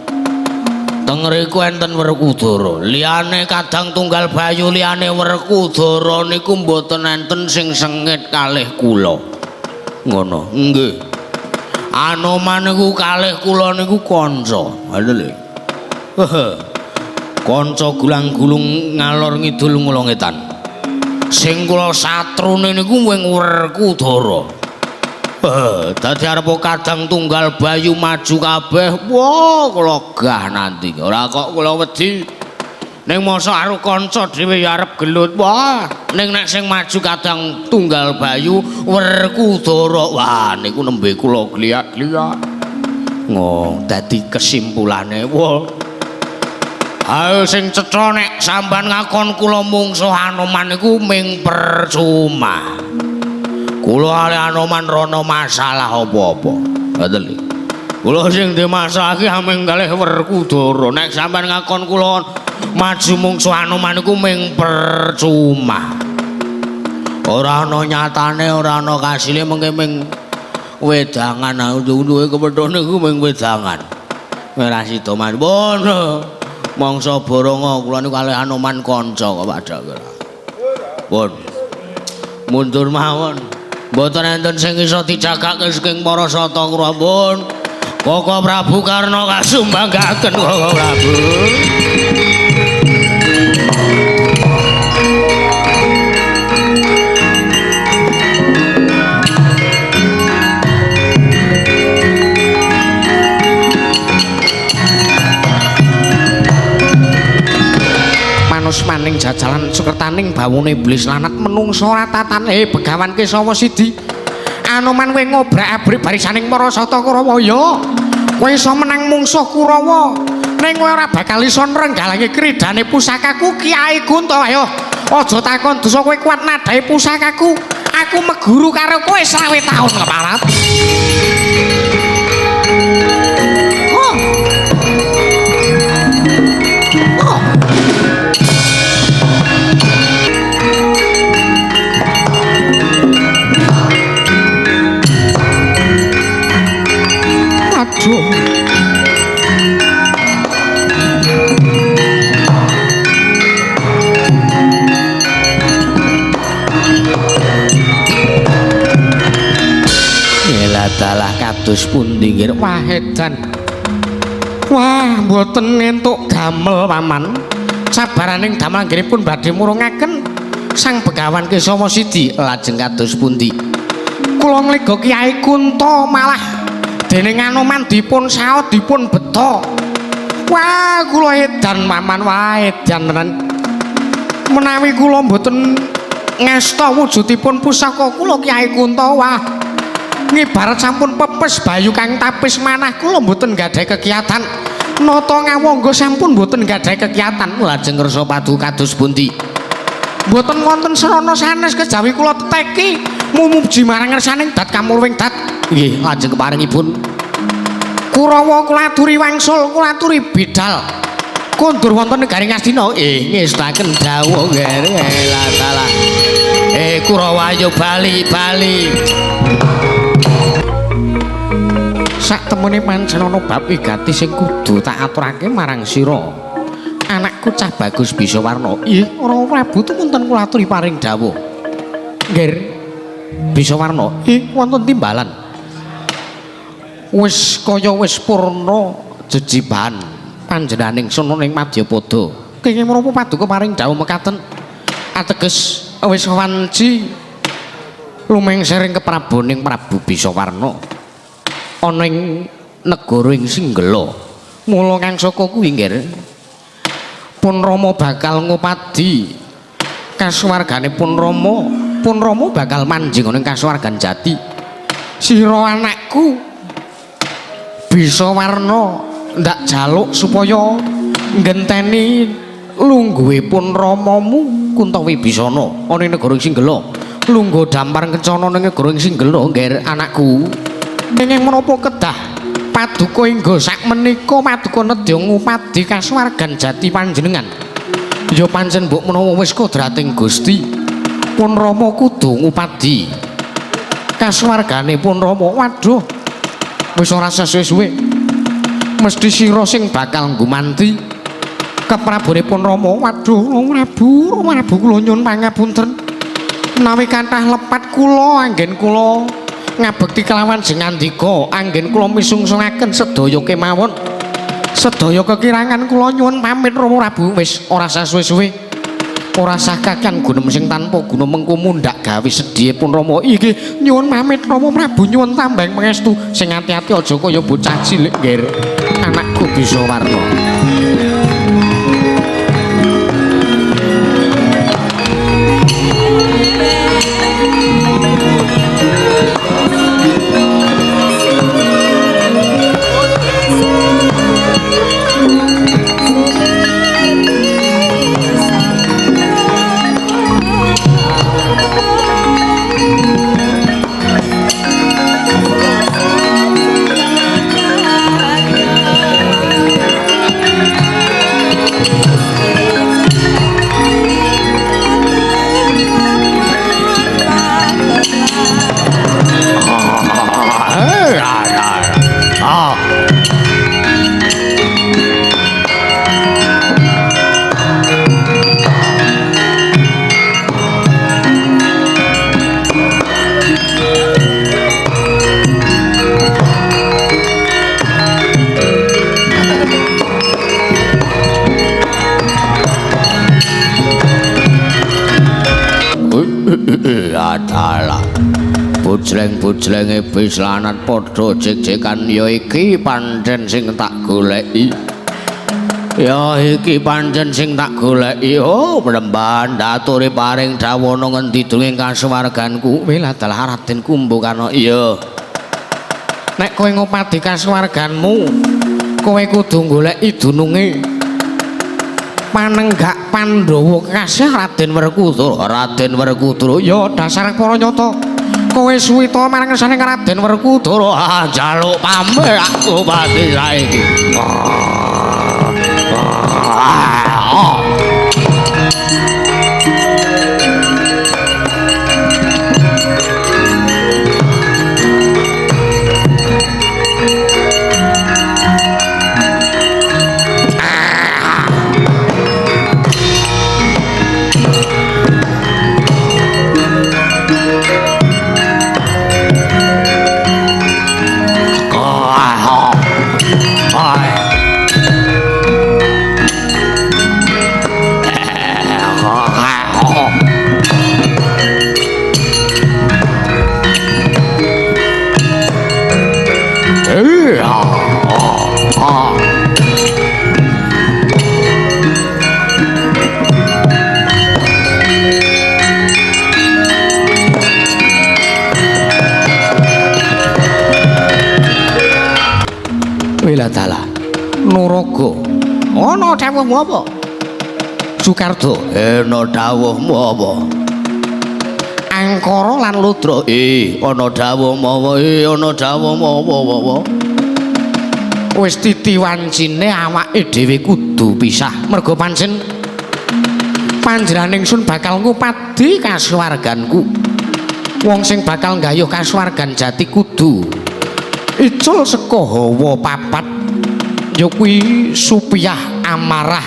Teng ngriku enten Werkudara. Liyane kadang tunggal bayu liyane Werkudara niku mboten enten sing sengit kalih kula. Ngono. Nggih. Anoman niku kalih kula niku kanca. Lha lho. Kanca gulang-gulung ngalor ngidul ngulon ngetan. Sing kula satrune niku wing Werkudara. Dadi arep kadang tunggal bayu maju kabeh. Wah, kula gah nanti. Ora kok kula wedi. Ning mosok karo kanca dhewe ya arep gelut. Wah, ning nek sing maju kadang tunggal bayu Werkudara. Wah, niku nembe kula gliyak-gliyak. Ngo, dadi kesimpulane. Wah. Ayo sing cetha nek sampean ngakon kula mungsuh Anoman niku ming percuma. Kula ale Anoman rono masalah apa-apa. Ngoten lho. Kula sing ndek masalah iki ameng kalih Werkudara. Nek sampean ngakon kula maju mungsuh Anoman niku ming percuma. Ora ana nyatane, ora ana kasile mengke ming wedangan. Unduhe kepethuk niku ming wedangan. Ora sida mawon. Mangsa boronga kula niku kalih Anoman kanca kok Pak Dalang. Pun. Mundur mawon. Mboten enten sing iso dijagake saking para sata kula pun. Koko Prabu Karna kasumbanggaken Koko Prabu. Manusmaning jajalan sukertaning bawone iblis lanat menungso ratatane Begawan Kesawa Sidi. Anoman kowe ngobrak-abrik barisaning para sata Kurawa ya. Kowe iso menang mungsuh Kurawa. Ning kowe ora bakal iso nrenggalangi kridane pusakaku Kyai Kunto. Ayo aja takon dosa kowe kuat nadhahi pusakaku. Aku meguru karo kowe 20 taun keparat. Oh. Oh. Aduh. Dalah kados pundi nggih? Wah edan. Wah mboten entuk damel paman. Sabaraning damel anggenipun badhe murungaken Sang Begawan Kesawa Sidi lajeng kados pundi? Kula ngliga Kyai Kunto malah dening Anoman dipun saot dipun beto. Wah kula edan paman, wah edan tenan. Menawi kula mboten ngasta wujudipun pusaka kula Kyai Kunto, wah ngibarat sampun pepes bayu kang tapis manah kula mboten gadhahi kegiatan. Nata ngawangga sampun mboten gadhahi kegiatan. Lajeng kersa paduka kados pundi? Mboten wonten srana sanes kejawi kula teteki mumuji marang ngersaning dat kamulwing dat. Nggih, lajeng keparingipun Kurawa kula aturi wangsul, kula aturi bidal kondur wonten negari Ngastina. Ngestaken dawuh nggih. Lah salah. Kurawa ayo bali-bali. Sak temene pancen ana bab wigati sing kudu tak aturake marang sira. Anakku cah bagus bisa warna. Ih, ora Prabu tumunten kula aturi paring dawuh. Nggih. Bisa warna. Ih, wonten timbalan. Wis kaya wis purna jejibahan panjenenganing sono ing Madyapada. Kenging menapa paduka paring dawuh mekaten? Ateges wis wanci lumengsering kepraboning Prabu Bisawarna ana ing negara ing Singgela. Mula ngangsaka kuwi nggih Pun Rama bakal ngupadi kasuwargane Pun Rama, Pun Rama bakal manjing ana ing kasuwargan jati. Sira anakku Bisawarna ndak jaluk supaya nggenteni lungguhe Pun Ramamu Kunta Wibisana ana ing negara Singgela. Lungguh dampar kencana ning negara Singgela nggih anakku. Nanging menapa kedah paduka ingga sakmenika paduka nedya ngupadi kasuwargan jati panjenengan. Ya pancen mbok menawa wis kodrating Gusti Pun Rama kudu ngupadi kasuwargane Pun Rama. Waduh, wis ora sesuwe-suwe mesti sira sing bakal nggumanti keprabone Pun Rama. Waduh, Prabu, Prabu kula nyuwun pangapunten menawi kathah lepat kula anggen kula ngabekti kelawan jengandika, anggen kula misungsungaken sedaya kemawon, sedaya kekirangan kula nyuwun pamit Rama Prabu. Wis ora sasuwe-suwe, ora sah kakan gunem sing tanpa guna mengko mundhak gawe sedhihe Pun Rama. Iki nyuwun pamit Rama Prabu, nyuwun tambang pangestu sing ati-ati aja kaya bocah cilik nggih anakku Bisawarna. Adalah bujleng-bujlenge bislanat padha jek-jekan ya iki pancen sing tak goleki. Ya iki pancen sing tak goleki. Oh, Mremban aturi paring dawono ngendi dunging kasuwarganku. Wiladalah Raden Kumbakarna. Iya. Nek kowe ngopadi kasuwarganmu, kowe kudu goleki dununge panenggak Pandhawa kasih Raden Werkudara. Raden Werkudara ya dasar para nyata. Kowe suwita marang ngersane Raden Werkudara. Ah, njaluk pamit aku pati saiki. Wiladalah Nuraga ana dawuhmu apa? Sukardo ana dawuhmu apa? Angkara lan Ludra ana dawuhmu apa? Ana dawuhmu apa? Wis titi wancine awake dhewe kudu pisah mergo pancen panjenengan ingsun bakal ngupadi kasuwarganku. Wong sing bakal nggayuh kasuwargan jati kudu icul saka hawa papat ya kuwi supiyah amarah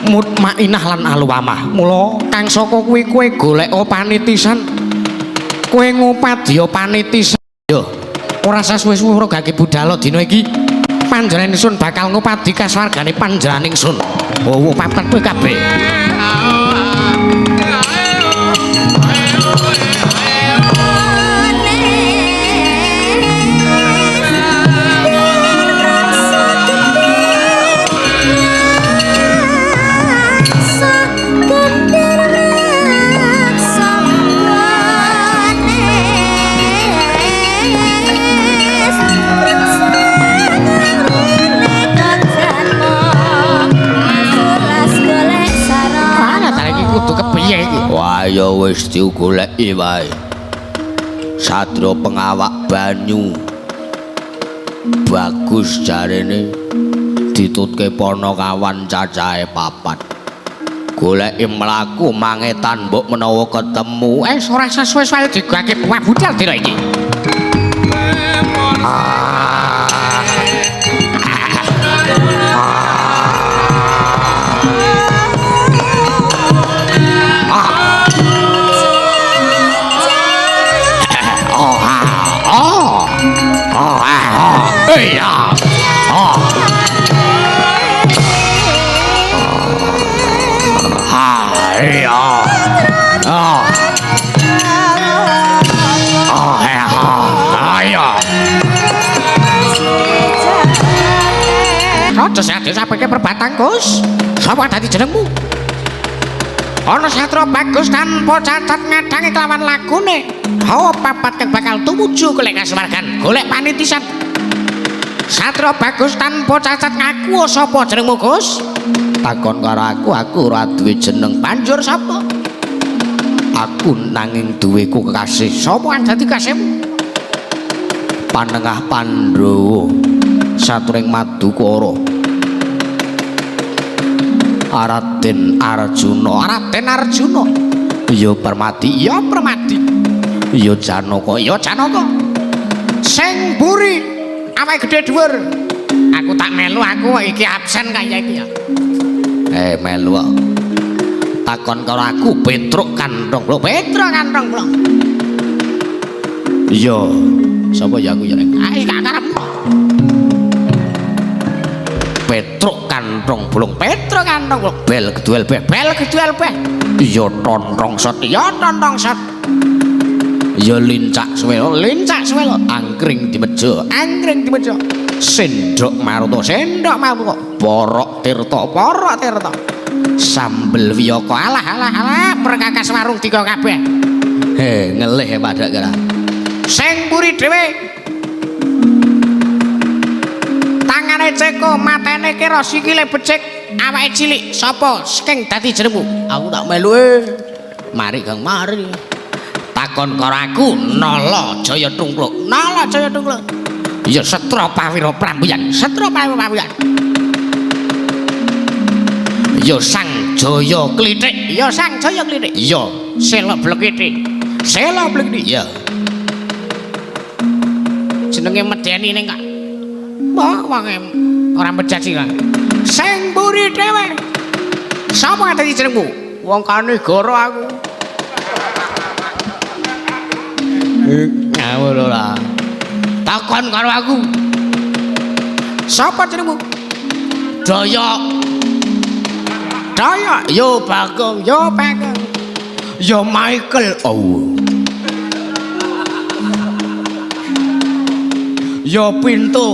mutmainah lan alwamah. Mula kang saka kuwi kowe golek panitisan, kowe ngupadya panitisan ya ora sasuwe-suwe ora gage budhal dina iki panjenengan ingsun bakal ngupadi kasuwargane panjenengan ingsun. Hawa papat kowe kabeh. Wah ya wis digoleki wae. Sadra pengawak banyu. Bagus jarene ditutke Panakawan cacahe papat. Goleki mlaku mangetan mbok menawa ketemu. Ora sesuai digake buah budal dina iki. Sampai ke perbatang Gus, sapa dadi jenengmu? Ana satra bagus tanpa cacat ngadangi kelawan lagune. Hawa papat kang bakal tumuju golek kasuwargan, golek panitisan. Satra bagus tanpa cacat ngaku sapa jenengmu Gus? Takon karo aku, aku ora duwe jeneng. Banjur sapa? Aku nanging duwe ku kekasih. Sapa dadi kasihmu? Panengah Pandhawa saturing Madukara. Raden Arjuna, Raden Arjuna. Ya Permati, ya Permati. Ya Janaka, ya Janaka. Sing mburi awake gedhe dhuwur. Aku tak melu, aku iki absen kaya iki ya. Melu kok. Takon karo aku Petruk Kanthong. Lho, Petruk Kanthong lho. Iya, sapa ya aku ya? Ah, gak karepmu. Petruk kantong bulung, Petro kantong bulung, bel keduel beh, bel keduel beh. Iya tontong sot, iya tontong sot. Ya lincak suwelo, lincak suwelo, angkring di meja, angkring di meja. Sendok maruto, sendok maruto, porok tirta, porok tirta. Sambel wiyaka, alah alah alah, perkakas warung dika kabeh. He, ngelih padha kira. Sing mburi dhewe. Tangane ceko, matene kira, sikile becik, awake cilik. Sapa sing dadi jenengmu? Aku tak melu e. Mari Kang, mari. Takon karo aku, Nala Jaya Tungkluk, Nala Jaya Tungkluk. Ya Setra Pawira Prambuyan, Setra Pawira Prambuyan. Ya Sang Jaya Klithik, ya Sang Jaya Klithik. Ya Sela Blekithik, Sela Blekithik. Ya jenenge medeni ning kak. Wah, wonge ora mejaji kan. Sing mburi dhewe. Sapa dadi jenengmu? Wong Kanigara aku. Ngawur ora. Takon karo aku. Sapa jenengmu? Daya. Daya, yo Bagong, yo Bagong. Yo Michael. Oh. Yo Pinto.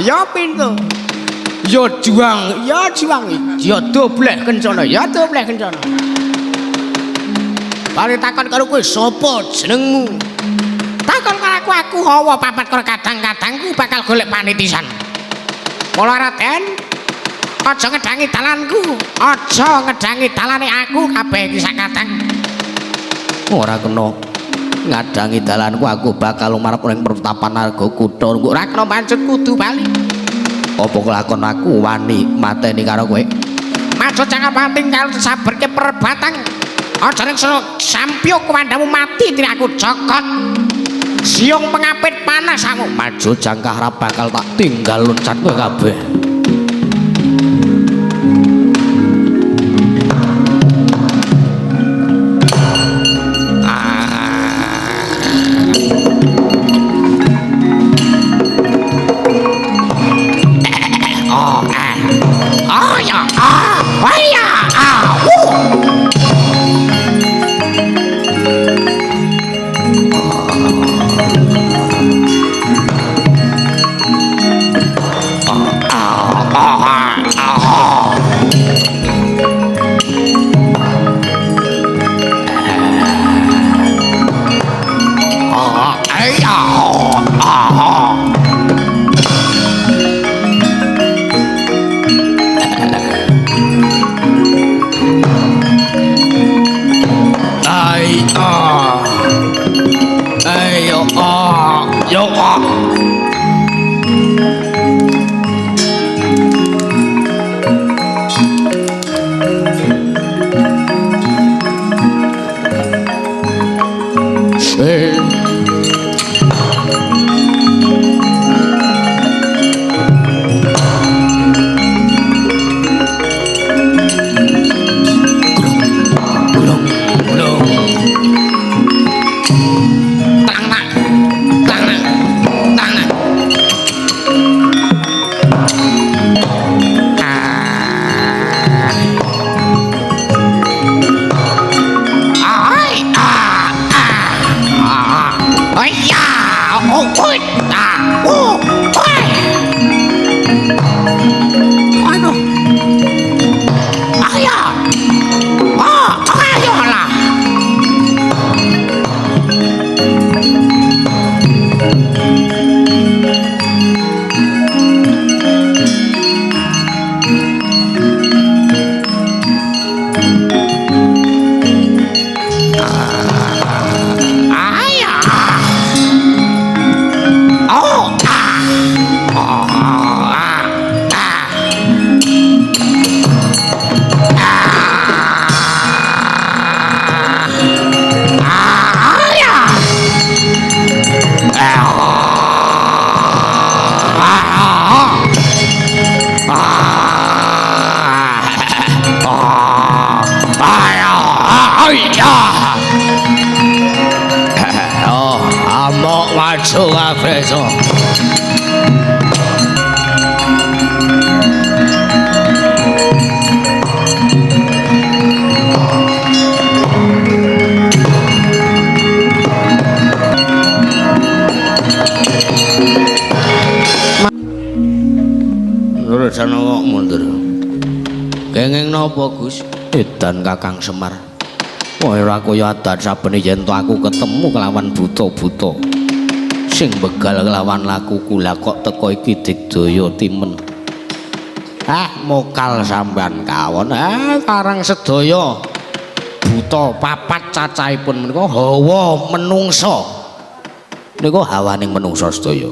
Yo Pinto. Yo Juang, yo Juang. Yo Dobleh Kencana, yo Dobleh Kencana. Bari takon karo kowe sapa jenengmu? Takon karo aku, aku hawa papat karo kadang-kadangku bakal golek panitisan. Mula Raden, aja ngedangi dalanku, aja ngedangi dalane aku kabeh iki sak kadang. Ora kena ngadangi dalanku, aku bakal lumarep ning pertapan Arga Kutha. Ora kena pancet kudu bali. Apa kelakon aku wani mateni karo kowe? Majo jangan pating karo saberke perbatang. Aja ning sono sampyuk kuwandamu mati tiri aku cokot. Siung pengapit panas aku. Maju jangkah ra bakal tak tinggal loncat kowe kabeh. Oh ya, ah, oh ya, ah, Oh, amok maju kabeh so. Edan Kakang Semar. Wah ora kaya adan sabene yen to aku ketemu kelawan buta-buta sing begal kelawan lakuku, lah kok teko iki digdaya timen. Ah mokal sampean kawon. Ah karang sedaya buta papat cacahipun menika hawa menungsa. Nika hawaning menungsa sedaya.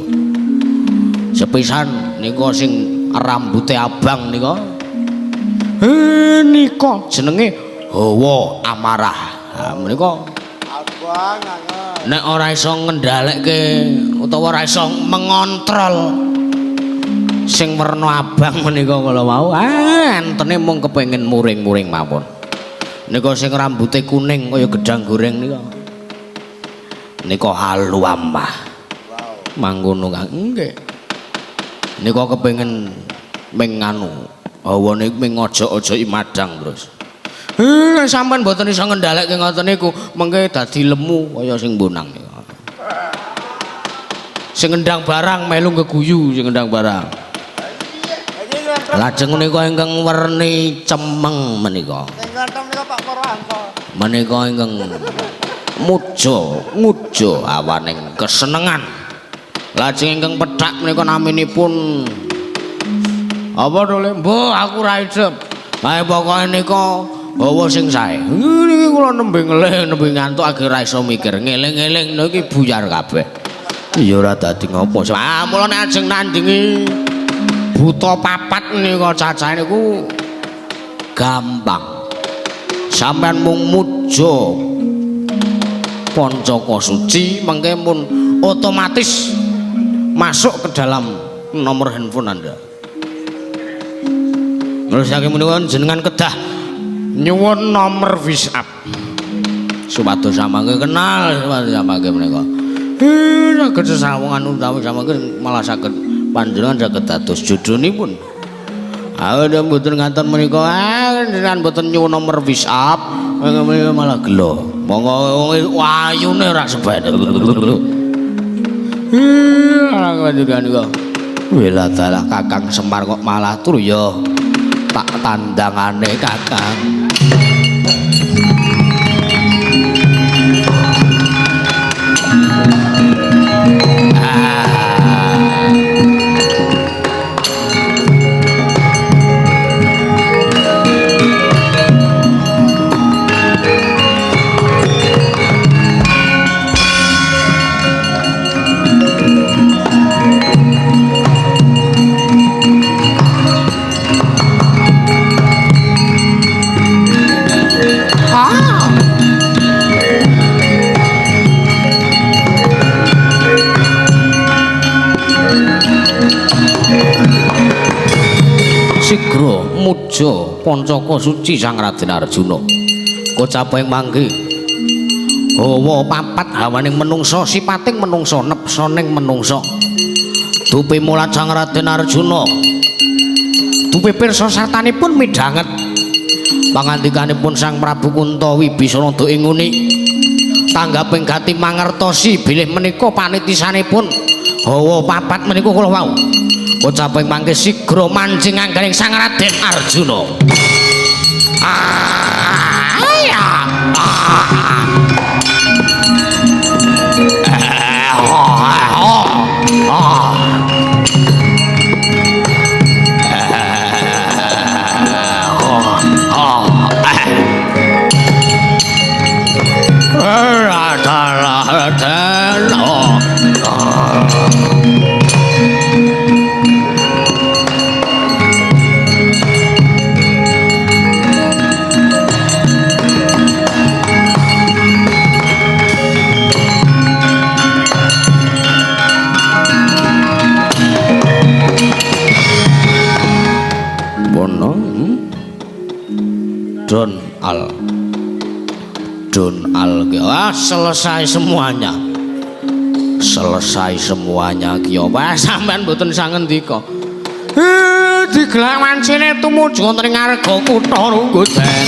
Sepisan nika sing rambute abang nika. Nika jenenge hawa amarah. Ha menika abang angen. Nek ora iso ngendhalekke utawa ora iso mengontrol sing werna abang menika kala wau, ah entene mung kepengin muring-muring mawon. Nika sing rambute kuning kaya gedang goreng nika. Nika haluamah. Mangkono Kang. Nggih. Nika kepengin ming nganu, hawane ming ngojok-ojoki madang terus. Sampean mboten iso ngendhalekke ngoten niku, mengke dadi lemu kaya sing bonang niku. Sing ngendang barang melu geguyu sing ngendang barang. Lajeng menika ingkang werni cemeng menika. Sing ganteng menika Pak Purwanto. Menika ingkang muja, muja awaning kesenengan. Lajeng ingkang pethak menika naminipun apa to Le? Mbah aku ra idep. Ae pokoke nika hawa sing sae. Niki kula nembe ngelih, nembe ngantuk akhir ra iso mikir. Ngeling-eling niki buyar kabeh. Ya ora dadi ngopo. Ah mula nek ajeng nandingi buta papat nika cacahe niku gampang. Sampeyan mung muja Pancaka Suci mengke pun otomatis masuk ke dalam nomor handphone Anda. Terus saking menika jenengan kedah nyuwun nomor WhatsApp. Supados samangke kenal, supados samangke menika. Saged sesawungan utawi samangke malah saged panjenengan saged dados jodhonipun. Ah mboten nganten menika, ah jenengan mboten nyuwun nomor WhatsApp, menika malah gelo. Monggo wayune ora sebet. Panjenengan niku. Wela dalah Kakang Semar kok malah turu ya. Tak tandangane Kakang. Sigra muja Pancaka Suci Sang Raden Arjuna. Kocaping mangke hawa papat hawaning menungsa, sipating menungsa, nepsoning menungsa. Dupi mulat Sang Raden Arjuna. Dupi pirsa sartanipun midhanget pangandikanipun Sang Prabu Kunta Wibisana ing nguni. Tanggaping gati mangertosi bilih menika panitisanipun hawa papat menika kula wau. Kocaping mangke sigra mancing anggaring Sang Raden Arjuna. Don Al, Don Al, ah, selesai semuanya, selesai semuanya. Ki apa sampean mboten sangendika? Digelar wancine tumuju wonten ing ngarga kutha Runggudan.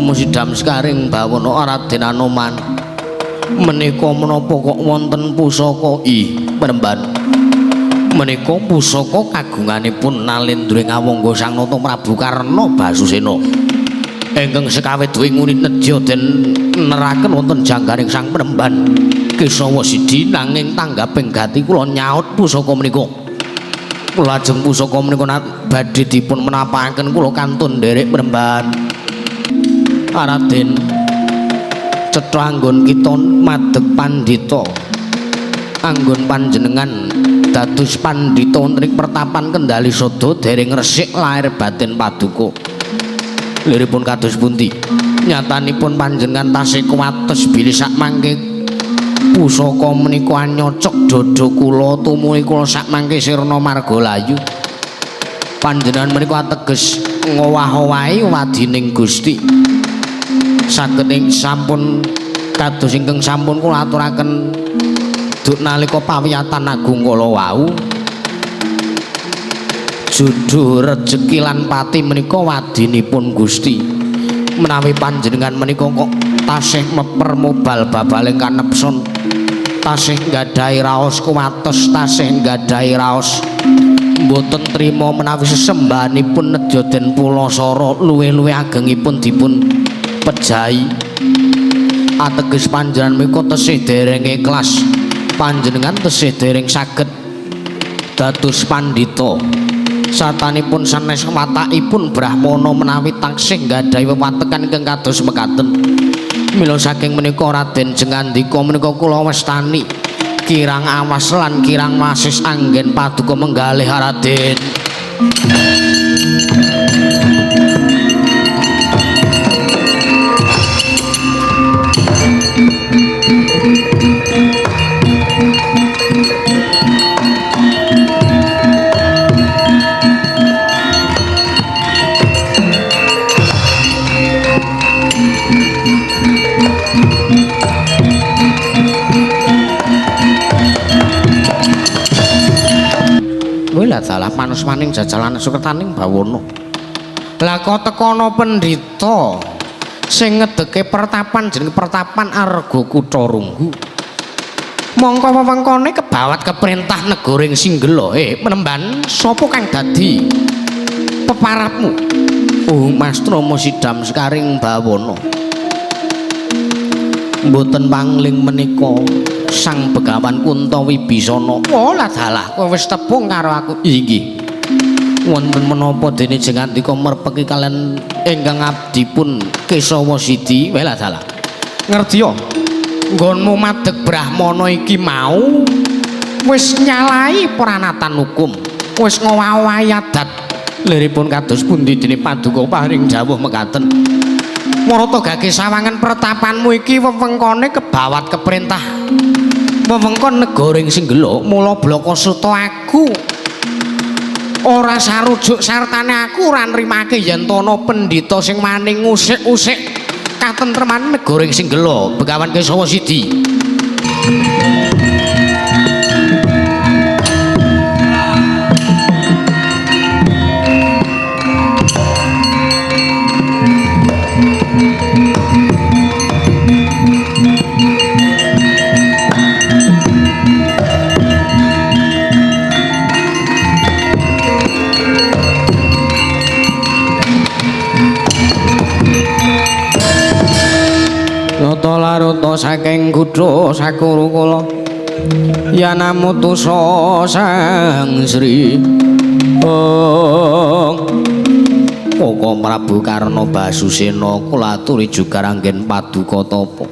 Mastra Sidam Sekaring Bawana Raden Anoman. Menika menapa kok wonten pusaka ih Penemban? Menika pusaka kagunganipun Nalendra Ngawangga Sang Nata Prabu Karna Basusena. Ingkang sekawit winguni nedya den neraken wonten janggaring Sang Penemban Kesawa Sidi, nanging tanggaping gati kula nyaut pusaka menika. Lajeng pusaka menika badhe dipun menapakaken kula kantun nderek Penemban. Raden, cetha anggon kita madeg pandhita. Anggon panjenengan dados pandhita wonten ing pertapan Kendali Sada dereng resik lahir batin paduka. Liripun kados pundi? Nyatanipun panjenengan tasih kuwates bilih sakmangke pusaka menika anyocok dada kula tumuli kula sakmangke sirna marga layu. Panjenengan menika ateges ngowah-owahi wadining Gusti. Saged ing sampun kados ingkang sampun kula aturaken duk nalika pawiyatan agung kala wau, judul rejeki lan pati menika wadinipun Gusti. Menawi panjenengan menika kok tasih meper mobal babaling kanepson, tasih nggadahi raos kuwates, tasih nggadahi raos mboten trima menawi sesembahanipun nedya den pulasara luwih-luwih agengipun dipun pejahi. Ateges panjenengan menika tesih dereng ikhlas, panjenengan tesih dereng saged dados pandhita. Satanipun sanes watakipun brahmana menawi taksih nggadahi wewatekan ingkang kados mekaten. Mila saking menika Raden Jengandika menika kula wastani kirang awas lan kirang wasis anggen paduka menggalih Raden. Salah manusmaning jajalan sukertaning bawana. Lah kok tekono pendhita sing ngedeke pertapan jeneng pertapan Arga Kutha Runggu. Mongko wewengkone kebawat keperintah negara ing Singgela. Penemban sapa kang dadi peparapmu? Oh Mastra Sidam Sekaring Bawana. Mboten pangling menika Sang Begawan Kunta Wibisana. Oh lah dalah, kowe wis tepung karo aku. Inggih. Wonten menapa dene Jengandika merpeki kalian ingkang abdipun Kesawa Sidi? Welah dalah. Ngerti yo? Nggonmu madeg brahmana iki mau wis nyalahi pranatan hukum, wis ngowahi adat. Liripun kados pundi dene paduka paring jawuh mekaten. Marata gage sawangan pertapanmu iki wewengkone kebawat keperintah wewengkon negara ing Singgela. Mula blaka suta aku ora sarujuk sartane aku ora nrimake yen to ana pendhita sing wani ngusik-usik katentreman negara ing Singgela. Begawan Kesawa Sidi. Laruta saking kutha Sakurukula yanamutusa Sang Sri Koko Prabu Karna Basusena kula aturi juga ranggen paduka tapa.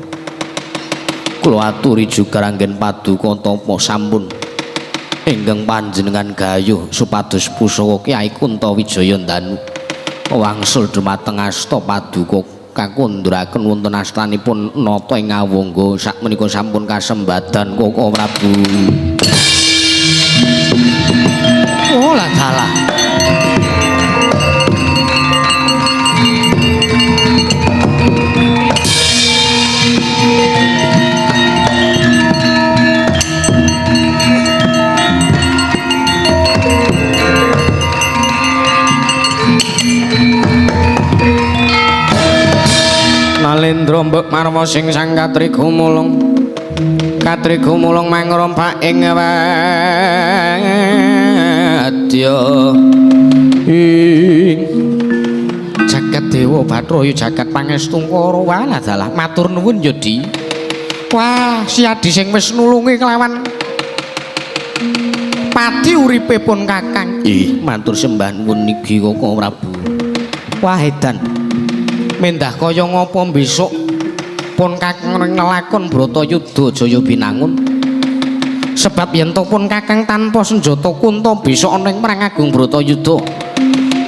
Kula aturi juga ranggen paduka tapa sampun ingkang panjenengan gayuh supados pusaka Kyai Kunta Wijaya Ndanu wangsul dumateng asta paduka kakundhuraken wonten astanipun nata ing Ngawangga sakmenika sampun kasembadan Koko Prabu. Oh lah dalah. Mahendra mbek marwa sing sang katrigumulung. Katrigumulung mangrompak ing wadya. Ing jagat dewa Bathara jagat pangestungkara. Walah dalah matur nuwun ya Di. Wah, Siadi sing wis nulungi kelawan pati uripe pun Kakang. Ih, matur sembah nuwun niki Koko Prabu. Wah, edan. Mendah kaya ngapa besok pun Kakang nglakon Bratayuda Jaya Binangun. Sebab yen to pun Kakang tanpa senjata kunta besok ana ing Perang Agung Bratayuda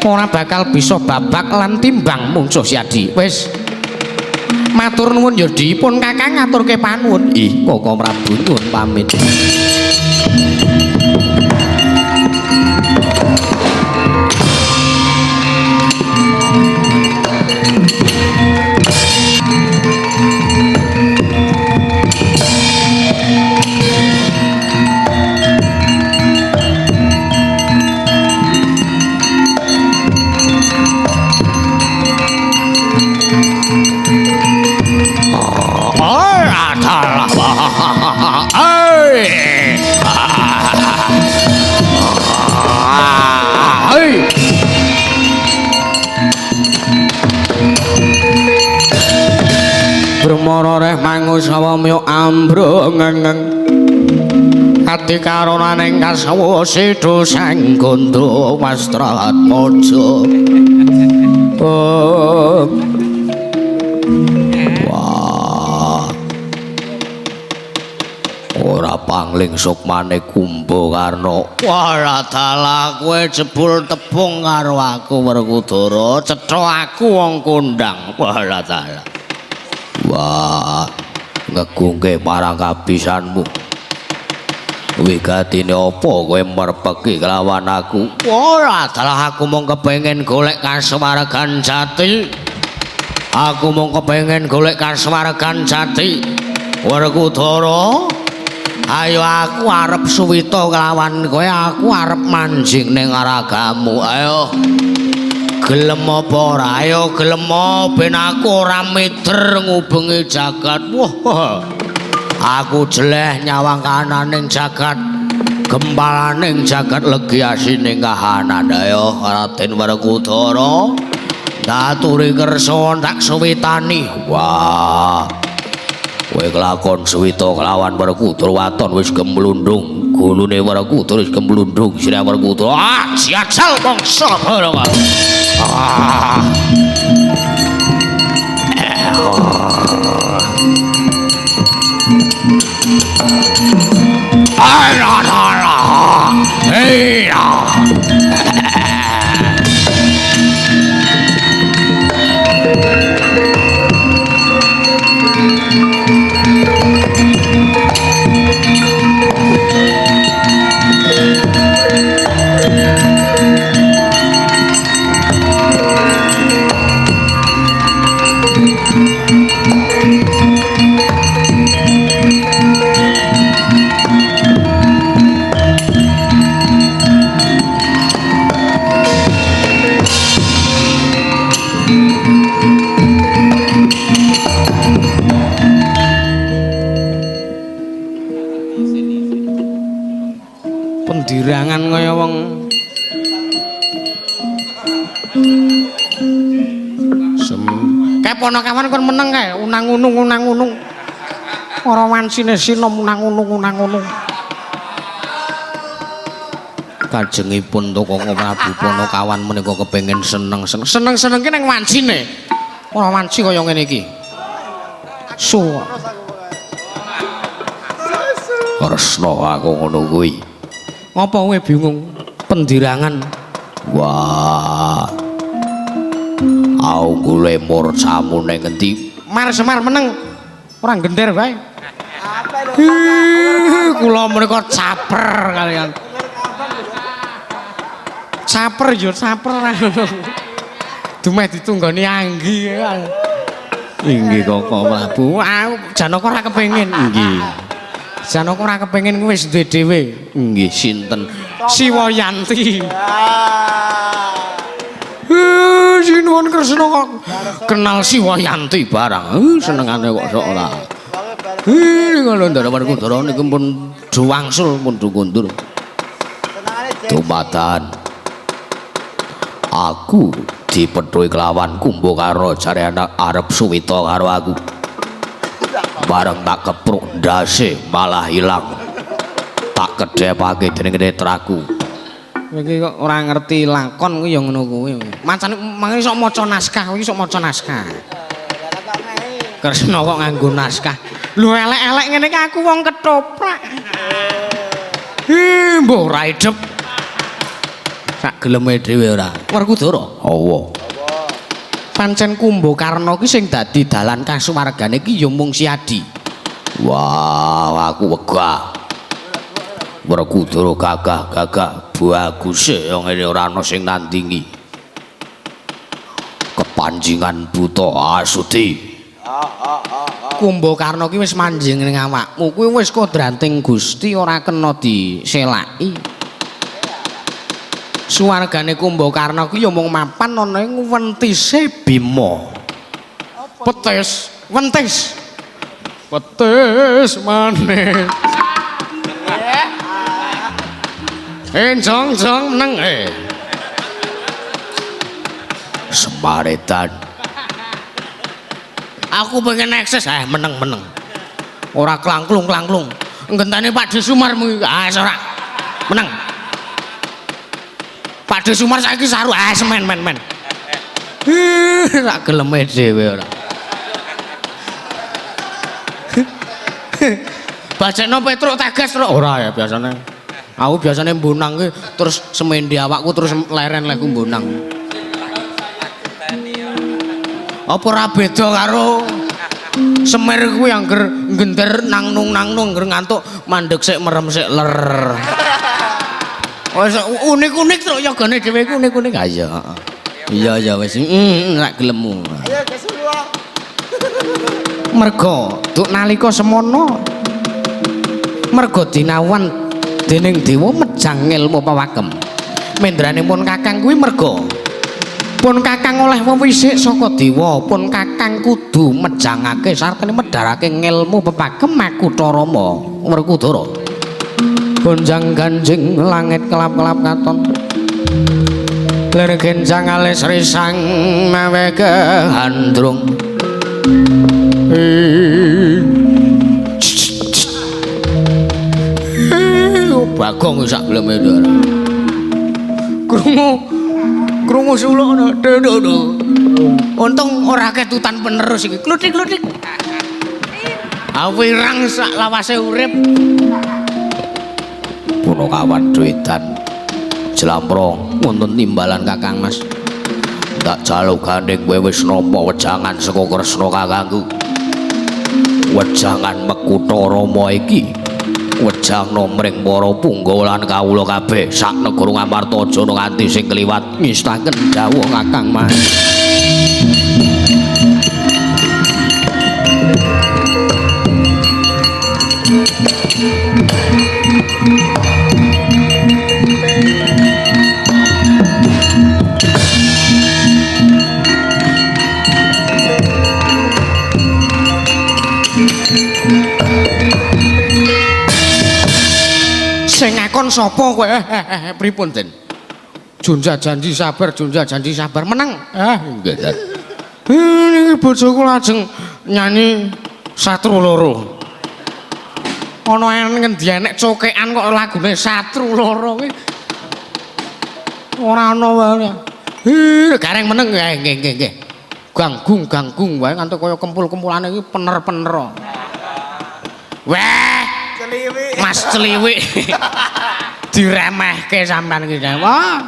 ora bakal bisa babak lan timbang mungsuh Siadi. Wis matur nuwun ya Di, pun Kakang ngaturke panuwun. Ih, Koko Prabu nyuwun pamit. Brahmara reh mangusawa myo ambrongeng ati karonaning kasawa sedo sang gandha wastratmaja. Wah, ora pangling sukmane Kumbakarna. Wah, dalah kowe jebul tepung karo aku Werkudara, cetha aku wong kondang. Wah, dalah. Wah, ngegungke marang kabisanmu. Wigatine apa kowe merpeki kelawan aku? Ora, dalah aku mung kepengin golek kasuwargan jati. Aku mung kepengin golek kasuwargan jati. Werkudara, ayo aku arep suwita kelawan kowe, aku arep manjing ning ragamu. Ayo. Gelem apa ora? Ayo gelem ben aku ora mider ngubengi jagat. Wah, aku jeleh nyawang kananing jagat, gempalaning jagat legi asining kahanan. Ayo Raden Werkudara, tak aturi kersa tak suwitani. Wah, kowe kelakon suwita kelawan Werkudara waton wis gemlundung. Gulune Werkudara wis gemlundung sirah Werkudara. Ah, siacal mangsa bareng. Ah. Pendirangan kaya wong kae ponokawan kon meneng kae unang-unung unang-unung ora wancine sinom unang-unung unang-unung. Kajengipun Koko Prabu ponokawan menika kepengin seneng-seneng seneng-seneng ki ning wancine ora wanci kaya ngene iki. Suwa Kresna aku ngono kuwi. Ngapa kowe bingung pendirangan? Wah. Aunggule murcamu ning ngendi? Mar Semar meneng. Ora gender wae. Kula menika caper kalian. Caper yo caper. Dumeh ditunggoni Anggi. Inggih Koko Prabu. Aku Janaka ora kepengin. Nggih. Janaka ora kepengin wis duwe dhewe. Nggih sinten? Siwayanti. Sinuwun Kresna kok kenal Siwayanti barang. Senengane kok sok ora. Ngono Ndara Werkudara niku pun juwangsul pun kundur. Dumadakan aku dipethuki kelawan Kumbakarna jare anak arep suwita karo aku. Bareng tak kepruk ndase malah ilang. Tak kedhepake dening netraku. Iki kok ora ngerti lakon kuwi ya ngono kuwi. Macane mangke sok maca naskah, kuwi sok maca naskah. Kresna kok nganggo naskah. Lho elek-elek ngene iki aku wong ketoprak. Hi, mbuh ora idep. Sak geleme dhewe ora. Werkudara. Awa. Pancen Kumbakarna ki sing dadi dalan kasuwargane ki ya mung Si Adi. Wah, aku wegah. Werkudara gagah-gagah baguse yang ngene ora ana sing nandingi. Kepanjingan buta asuti. Kumbakarna ki wis manjing ning awakmu kuwi wis kodrating Gusti ora kena diselaki. Suwargane Kumbakarna ki ya mung mapan ana ing wentise Bima. Petis, wentis. Petis manis. Enjong-jong meneng eh. Semaretan. Aku pengen ekses meneng-meneng. Ora klangklung-klangklung. Ngenteni Pak De Sumar ah ora. Meneng. Pak De Sumar saiki saru ah semen men men. Rak geleme dhewe ora. Bacekno Petruk tegas truk ora ya biasane. Aku biasane mbonang ki terus semendi awakku terus leren lek mbonang. Apa ora beda karo Semir kuwi angger ngender nang-nung ngger ngantuk mandeg sik merem sik ler. Wis unik-unik truk yogane dhewe iku unik-unik. Ha iya. Iya ya wis rak gelemmu. Ayo kesulo. Merga duk nalika semono merga dinawan dening dewa mejang ilmu pawakem. Mendrane pun kakang kuwi merga pun kakang oleh wewisik saka dewa, pun kakang kudu mejangake sartane medharake ngelmu pepakem makutha Rama Werkudara. Gonjang ganjing langit kelap-kelap katon. Lir genjang alis risang mawe kehandrung. Bagong sak geleme ndara. Krungu suluk ngono. Untung ora ketutan penerus iki. Kluthik-kluthik. Awirang sak lawase urip. Punakawan Dwedan jlamprong wonten timbalan Kakang Mas. Tak jaluk gandeng kowe wis nampa wejangan saka Kresna kakangku. Wejangan Mekutha Rama iki wejangna mring para punggawa lan kawula kabeh sak negara Ngamarta aja nganti sing kliwat ngestaken dawuh Kakang Mas. Sing ngakon sapa kowe? Pripun, Den? Junja janji sabar, junja janji sabar meneng. Nggih, Den. Niki bojoku lajeng nyanyi satru loro. Ana ngendi enek cokekan kok lagune satru loro kuwi. Ora ana wae. Gareng meneng. Nggih, nggih, nggih. Ganggung, ganggung wae nganti kaya kempul-kempulane iki pener-pener. Weh, Mas Celiwik. Diremehke sampean iki. Wah.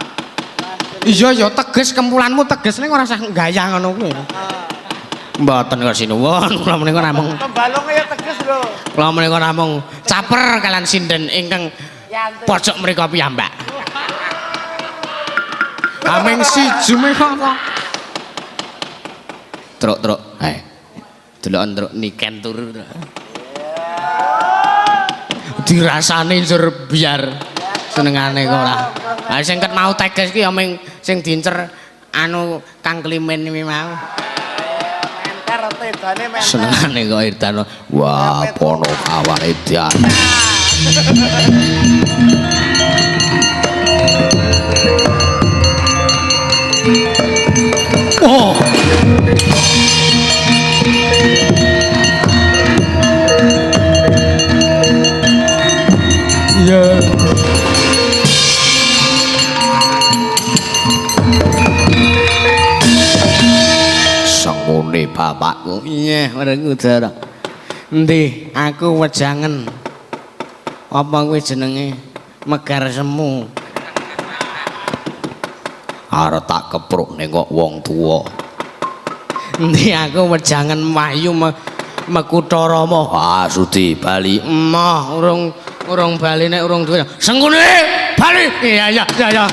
Iya ya teges kempulanmu teges ning ora usah gayah ngono kuwi. Mboten kok sinuwun, kula menika namung Tembalung ya teges lho. Kula menika namung caper kalian sinden ingkang pojok mriku piyambak. Aming siji menika to. Truk-truk, heh. Deloken truk niken turu. Dirasani njur biar senengane kok ora. Lah sing ket mau teges ki ya ming sing dincer Anu Kang Klimen iki mau. Menter tedane menter. Senengane kok edan. Wah, Ponokawan edan. Oh. Iya. Sengune bapakku. Iya, Werkudara. Endi aku wejangen. Apa kuwi jenenge? Megar semu. Arep tak kepruk ning kok wong tuwa. Endi aku wejangen Wahyu Mekutarama. Ah, sudi bali. Emoh, urung urung bali nek urung duwe. Sengkune bali. Iya iya iya iya.